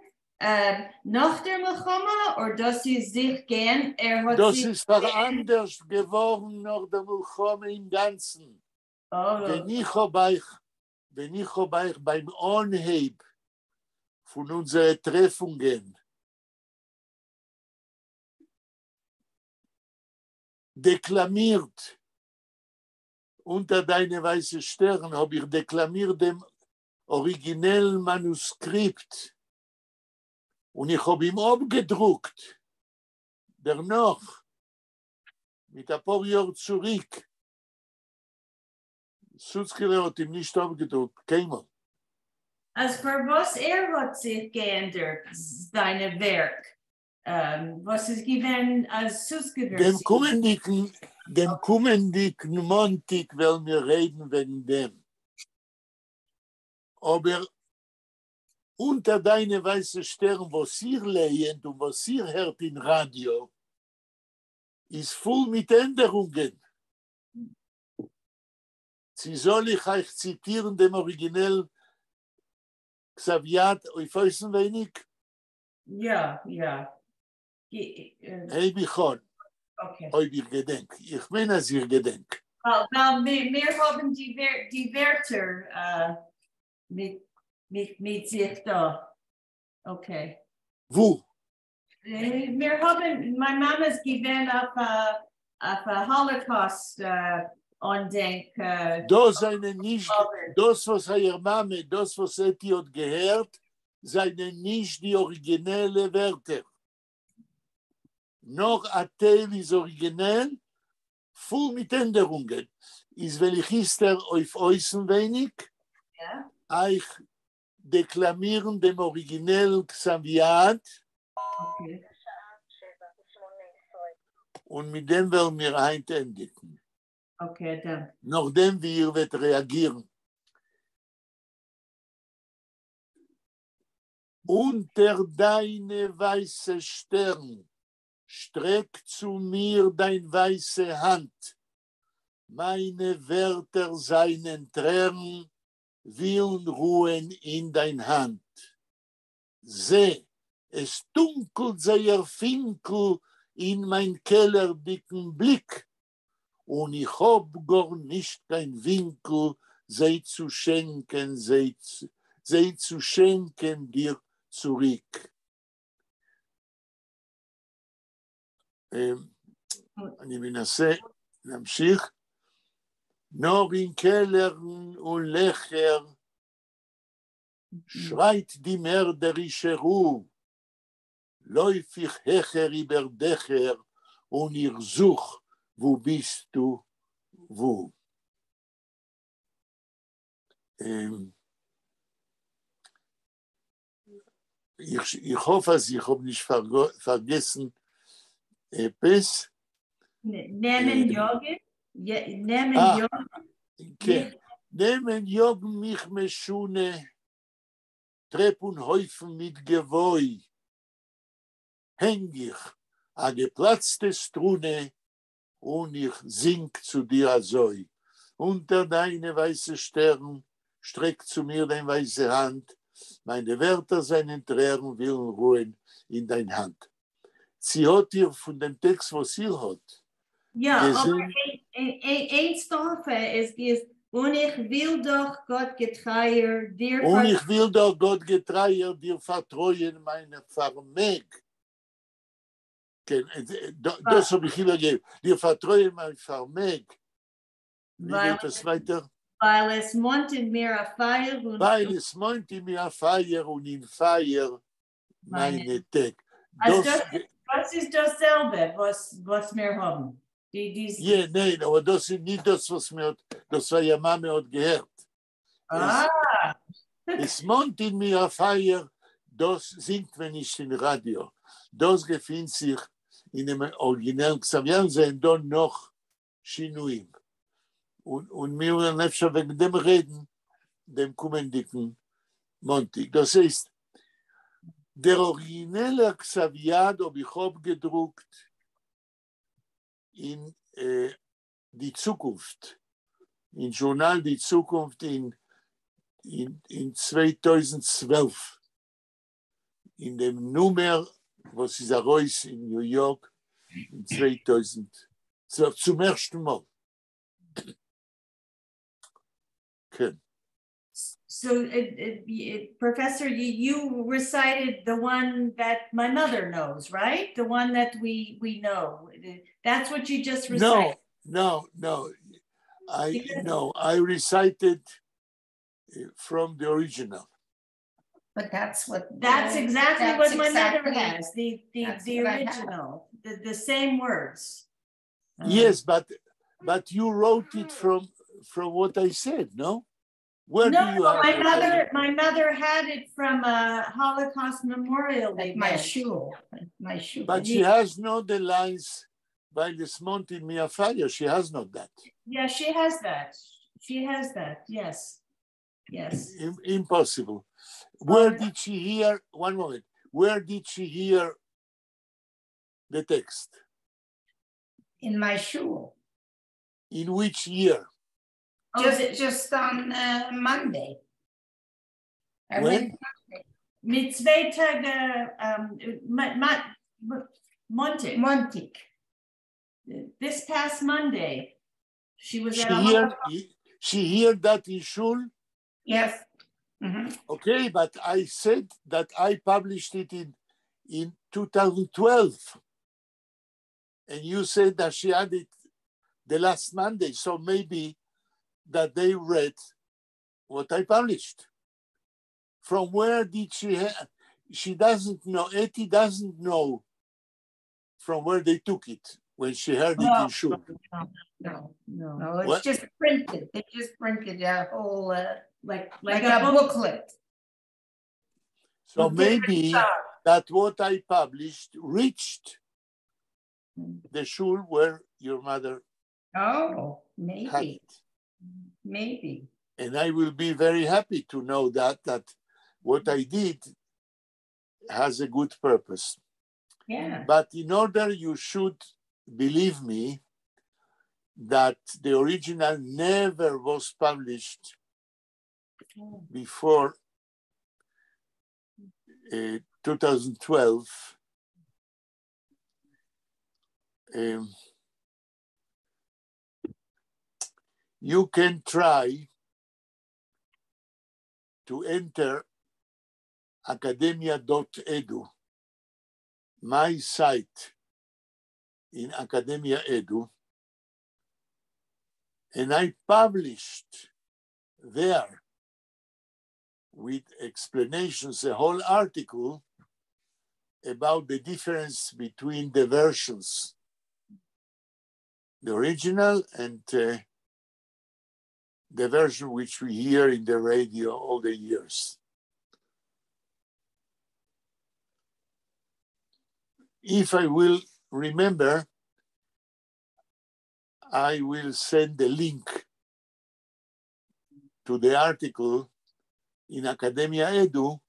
נאָך דער מלחמה, אָדער דאָס איז זיך געענ, ער האָט דאָס זיך איז פֿאַראַנדערשט געוואָרן נאָך דער מלחמה אין גאַנצן. אָ. ווען איך האָב אײַך, ווען איך האָב אײַך בײַם אָנהייב פֿון אונדזערע טרעפֿונגען דעקלאַמירט אונטער דײַנע ווײַסע שטערן, האָב איך דעקלאַמירט דעם אָריגינעלן מאַנוסקריפּט און איך האָב אים אָפּגעדרוקט דערנאָך, מיט אַ פּאָר יאָר צוריק. סוצקעווער האָט אים נישט אָפּגעדרוקט, קיינמאָל. אַז פֿאַר וואָס ער האָט זיך געענדערט זײַנע ווערק, וואָס איז געווען אַז סוצקעווער דעם קומענדיקן, דעם קומענדיקן מאָנטיק וועלן מיר רעדן וועגן דעם. אָבער אונטער דײַנע ווײַסע שטערן, וואָס איר לייענט און וואָס איר הערט אין ראַדיאָ, איז פֿול מיט ענדערונגען. צי זאָל איך אײַך ציטירן דעם אָריגינעל כּתבֿ-יד אויף אויסנווייניק? יאָ, יאָ. הייב איך אָן, Okay. אויב איך געדענק. איך מיין, אַז איך געדענק. ווײַל, ווײַל מיר, מיר האָבן די, די ווערטער מיט, מיט, מיט זיך דאָ. Okay. וווּ? מיר האָבן, מײַן מאַמע איז געווען אויף אַ, אויף אַ Holocaust אָנדענק. דאָס זײַנען נישט, דאָס וואָס אײַער מאַמע, דאָס וואָס אתי האָט געהערט, זײַנען נישט די אָריגינעלע ווערטער. נאָר אַ טייל איז אָריגינעל, פֿול מיט ענדערונגען. איז וועל איך איצטער אויף אויסנווייניק יאָ. אײַך דעקלאַמירן דעם אָריגינעלן כּתבֿ-יד. Okay. און מיט דעם וועלן מיר הײַנט ענדיקן. Okay, דאַנק. נאָך דעם, ווי איר וועט רעאַגירן. אונטער דײַנע ווײַסע שטערן, שטרעק צו מיר דײַן ווײַסע האַנט. מײַנע ווערטער זײַנען טרערן, ווילן רוען אין דײַן האַנט. זע, עס טונקלט זייער פֿינקל אין מײַן קעלערדיקן בליק, און איך האָב גאָר נישט קיין ווינקל, זיי צו שענקען, זיי, זיי צו שענקען דיר צוריק. אני מנסה להמשיך. נאָר אין קעלערן און לעכער שרײַט די מערדערישע רו. לויף איך העכער איבער דעכער און איך זוך, וווּ ביסטו, וווּ? איך, איך האָף, אַז איך האָב נישט פֿאַרגעסן עפּעס. נעמען יאָגן? נעמען יאָגן? כן. נעמען יאָגן מיך משונה, טרעפּ און הויפֿן מיט געוואוי. הענג איך, אַ געפּלאַצטע סטרונע, און איך זינג צו דיר אַזוי. אונטער דײַנע ווײַסע שטערן, שטרעק צו מיר דײַן ווײַסע האַנט, מײַנע ווערטער זײַנען טרערן ווילן רוען אין דײַן האַנט. צי האָט איר פֿון דעם טעקסט וואָס איר האָט יאָ, געזען? אָבער איין סטראָפֿע איז, איז און איך וויל דאָך גאָט געטרײַער דיר און איך וויל דאָך גאָט געטרײַער דיר פֿאַרטרויען מײַן פֿאַרמעג. כן, דאָס האָב איך איבערגעגעבן. דיר פֿאַרטרויען מײַן פֿאַרמעג. ווי גייט עס ווײַטער? ווײַל עס מאָנט אין מיר אַ פֿײַער און. ווײַל עס מאָנט אין מיר אַ פֿײַער און אין פֿײַער מײַנע טעג. דאָס דאָס איז דאָס זעלבע וואָס וואָס מיר האָבן. די די. יע, ניין, אָבער דאָס איז ניט דאָס וואָס מיר האָט, דאָס אײַער מאַמע האָט געהערט. עס מאָנט אין מיר אַ פֿײַער, דאָס זינגט מען נישט אין ראַדיאָ. דאָס געפֿינט זיך אינעם אָריגינעלן כּתבֿ־יד, זענען דאָ נאָך שינויים. און און מיר וועלן אפשר וועגן דעם רעדן דעם קומענדיקן מאָנטיק. דאָס הייסט, דער אָריגינעלער כּתבֿ־יד האָב איך אָפּגעדרוקט אין די צוקונפֿט, אין זשורנאַל די צוקונפֿט אין אין 2012, אין דעם נומער וואָס איז אַרויס אין ניו-יאָרק אין 2012 צום ערשטן מאָל. כן. So, Professor, you recited the one that my mother knows, right? The one that we know. That's what you just recited. No, no, no. I no, I recited from the original. But that's what That's exactly that's what my mother exactly- has, the that's the what I have. original, the same words. Yes, but you wrote it from what I said, no? Where No, do you have my it? mother, my mother had it from a Holocaust memorial At my event. shul, at my shul. But she has not the lines ווײַל עס מאָנט אין מיר אַ פֿײַער. She has not that. Yeah, she has that. She has that. Yes. Yes. Impossible. Where did she hear? One moment. Where did she hear the text? In my shul. In which year? Oh, Just on Monday. I When? went מיט צוויי טעג מאָנטיק. מאָנטיק. This past Monday, she was She at a heard, she heard that in shul? Yes. Okay, but I said that I published it in 2012. And you said that she had it the last Monday. So maybe that they read what I published. From where did she have? She doesn't know, Etty doesn't know from where they took it when she heard it in shul. No, No. no, it's What? just printed. They just printed a whole, like, like a a book. booklet. So With different maybe songs. that what I published reached the shul where your mother Oh, had maybe, it. Maybe. And I will be very happy to know that what I did has a good purpose. But in order you should believe me that the original never was published before 2012, you can try to enter academia.edu, my site in Academia Edu, And I published there with explanations, a whole article about the difference between the versions, the original and the version which we hear in the radio all the years. If I will remember, I will send the link to the article in Academia Edu,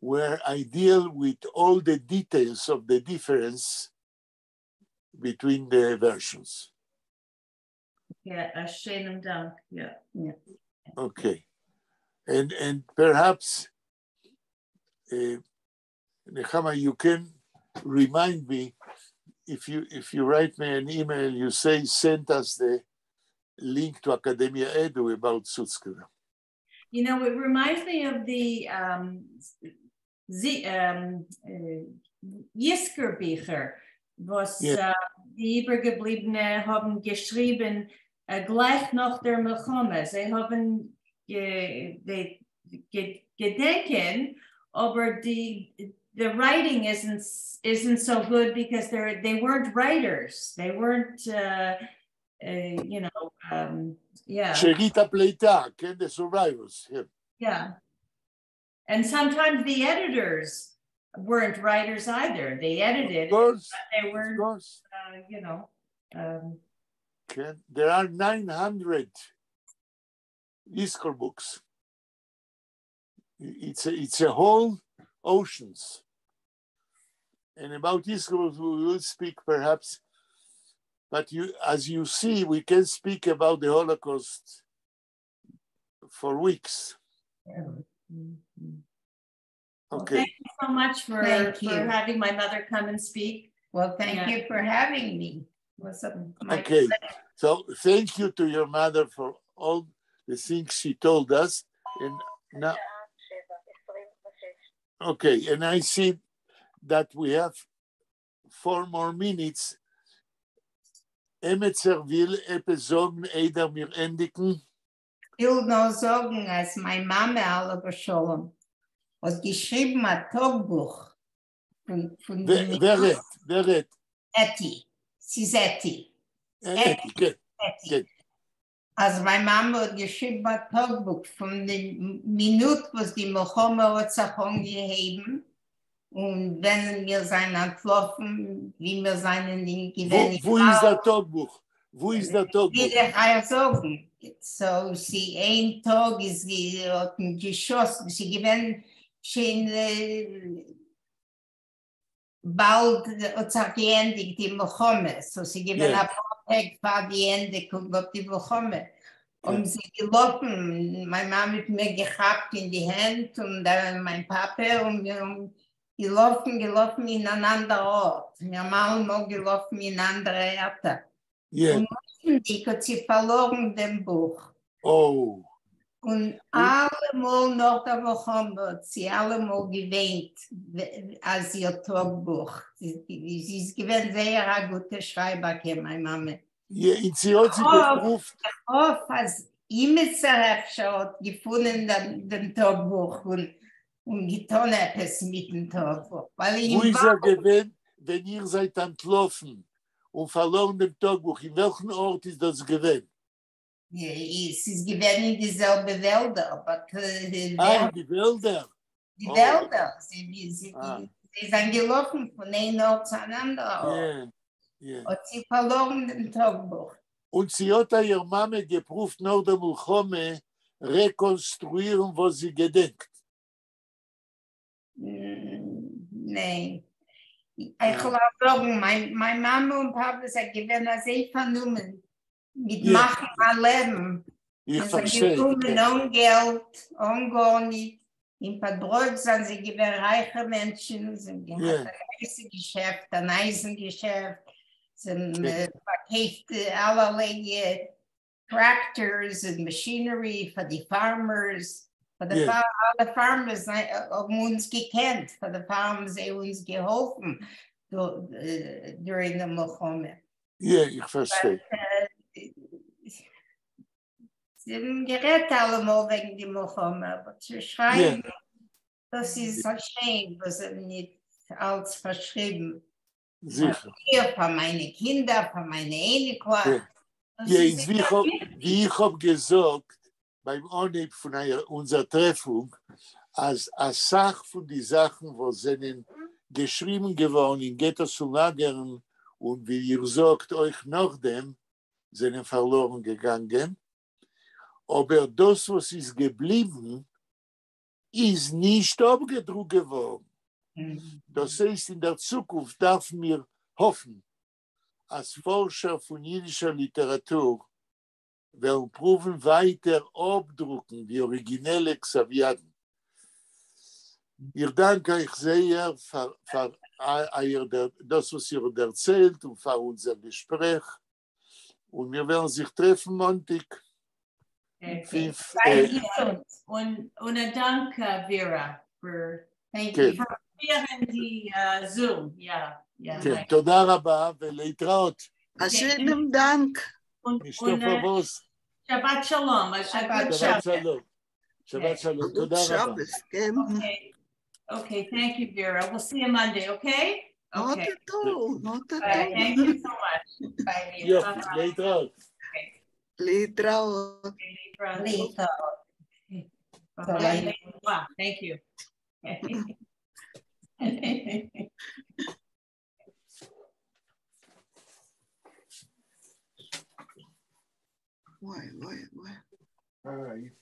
where I deal with all the details of the difference between the versions. Yeah, אַ שיינעם דאַנק. Yeah. Okay. And perhaps, Nechama, you can remind me if you write me an email, you say send us the link to Academia Edu about Sutzkever. It reminds me of the יזכור־ביכער, וואָס די איבערגעבליבענע האָבן געשריבן גלײַך נאָך דער מלחמה. זיי האָבן גע, די, גע, געדענקען, אָבער די, the writing isn't so good because they weren't writers. They weren't, yeah. שארית הפליטה, כן, the survivors. Yeah. Yeah. And sometimes the editors weren't writers either. They edited, Of course, but they of weren't, course. כן, there are 900 Yizkor books. It's a whole oceans. And about Yizkor books, we will speak perhaps, but as you see, we can speak about the Holocaust for weeks. Well, Okay. thank you so much Thank for you. having my mother come and speak. Well, thank you for having me. It was my Okay. pleasure. So thank you to your mother for all the things she told us. And now, okay, and I see that we have 4 more minutes. עמעצער וויל עפּעס זאָגן, איידער מיר ענדיקן? וויל נאָר זאָגן, אַז מײַן מאַמע, עליה השלום, האָט געשריבן אַ טאָגבוך פֿון ווער רעדט? ווער רעדט? עטי. ס'איז עטי. עטי, כן. עטי. כן. אַז מײַן מאַמע האָט געשריבן אַ טאָגבוך פֿון דעם מינוט, וואָס די מלחמה האָט זיך אָנגעהויבן און ווען מיר זײַנען אַנטלאָפֿן, ווי מיר זײַנען אין וווּ, געווען וווּ איז דער טאָגבוך? וווּ איז דער טאָגבוך? וויל איך אײַך זאָגן. So, זי איין טאָג איז זי האָט מען געשאָסן, זי געווען שוין באַלד האָט זיך געענדיקט די מלחמה. So, זי געווען אַ פּאָר טעג פֿאַר די ענדיקונג אויף די מלחמה. און זי געלאָפֿן, מײַן מאַמע האָט מיר געכאַפּט אין די הענט און דאַן מײַן פּאַפּע און מיר האָבן געלאָפֿן, געלאָפֿן אין אַן אַנדער אָרט. מיר האָבן אַלעמאָל געלאָפֿן אין אַנדערע ערטער. און לויפֿנדיק האָט זי פֿאַרלאָרן דעם בוך. Oh. און אַלע מאָל נאָך דער מלחמה האָט זי אַלע מאָל געוויינט, אַז איר טאָגבוך. זי איז געווען זייער אַ גוטע שרײַבערקע, מײַן מאַמע. Yeah, און זי האָט זיך געפּרוּווט. איך האָף, אַז אימעצער אפֿשר האָט געפֿונען דעם טאָגבוך און געטאָן עפּעס מיטן טאָגבוך. ווײַל אין וווּ איז ער וואַלד געווען, ווען איר זײַט אַנטלאָפֿן און פֿאַרלאָרן דעם טאָגבוך? אין וועלכן אָרט איז דאָס געווען? עס איז געווען אין די זעלבע וועלדער, but, אַ, אין די וועלדער. די Oh. וועלדער. זיי זײַנען געלאָפֿן פֿון איין אָרט צו אַן אַנדערן אָרט. האָט זי פֿאַרלאָרן דעם טאָגבוך. און זי האָט אײַער מאַמע געפּרוּווט נאָך דער מלחמה רעקאָנסטרויִרן, וואָס זי געדענקט. ניין. איך וויל אויך זאָגן, מײַן מאַמע און פּאַפּע זענען געווען אַזוי פֿאַרנומען מיט מאַכן אַ לעבן. איך זיי זענען פֿאַרשטיי. געקומען אָן געלט, אָן גאָרניט. אין פּאָדבראָד זענען זיי געווען רײַכע מענטשן, זיי האָבן געהאַט אַ גרויסע געשעפֿט, אַן אײַזן־געשעפֿט, זיי האָבן פֿאַרקויפֿט אַלערליי tractors and machinery for the farmers. For the אַלע farmers האָבן אונדז געקענט, פֿאַר די farms זיי אונדז געהאָלפֿן during the מלחמה. Yeah, איך פֿאַרשטיי. But, זיי האָבן גערעדט אַלע מאָל וועגן די מלחמה, אָבער צו שרײַבן, דאָס איז אַ שעים, וואָס זיי האָבן ניט אַלץ פֿאַרשריבן. זיכער. פֿאַר מיר, פֿאַר מײַנע קינדער, פֿאַר מײַנע אייניקלעך. איז ווי איך האָב געזאָגט בײַם אָנהייב פֿון אונדזער טרעפֿונג, אַז אַ סך פֿון די זאַכן, וואָס זענען געשריבן געוואָרן אין געטאָס און לאַגערן, און ווי איר זאָגט, אויך נאָך דעם, זענען פֿאַרלאָרן געגאַנגען. אָבער דאָס, וואָס איז געבליבן, איז נישט אָפּגעדרוקט געוואָרן. דאָס הייסט, אין דער צוקונפֿט דאַרפֿן מיר האָפֿן, אַז פֿאָרשער פֿון ייִדישער ליטעראַטור וועלן פּרוּוון ווײַטער אָפּדרוקן די אָריגינעלע כּתבֿ-ידן. איך דאַנק אײַך זייער פֿאַר, פֿאַר אײַער דאָס, וואָס איר האָט דערציילט און פֿאַר אונדזער געשפּרעך. און מיר וועלן זיך טרעפֿן מאָנטיק. פֿינף. און אַ דאַנק, וועראַ, פֿאַר פֿירן די Zoom. יאָ, יאָ. כן, תודה רבה ולהתראות. אַ שיינעם דאַנק. נישטאָ פֿאַר וואָס. שבת שלום. שבת שלום. שבת שלום. תודה רבה. כן. Okay, thank you, Vera. We'll see you Monday, okay? Not Okay. at all, not at Bye. all. Thank you so much. Bye, Vera. יופי, להתראות. להתראות. להתראות. Bye. Thank you. Okay. וואי, וואי, וואי. היי.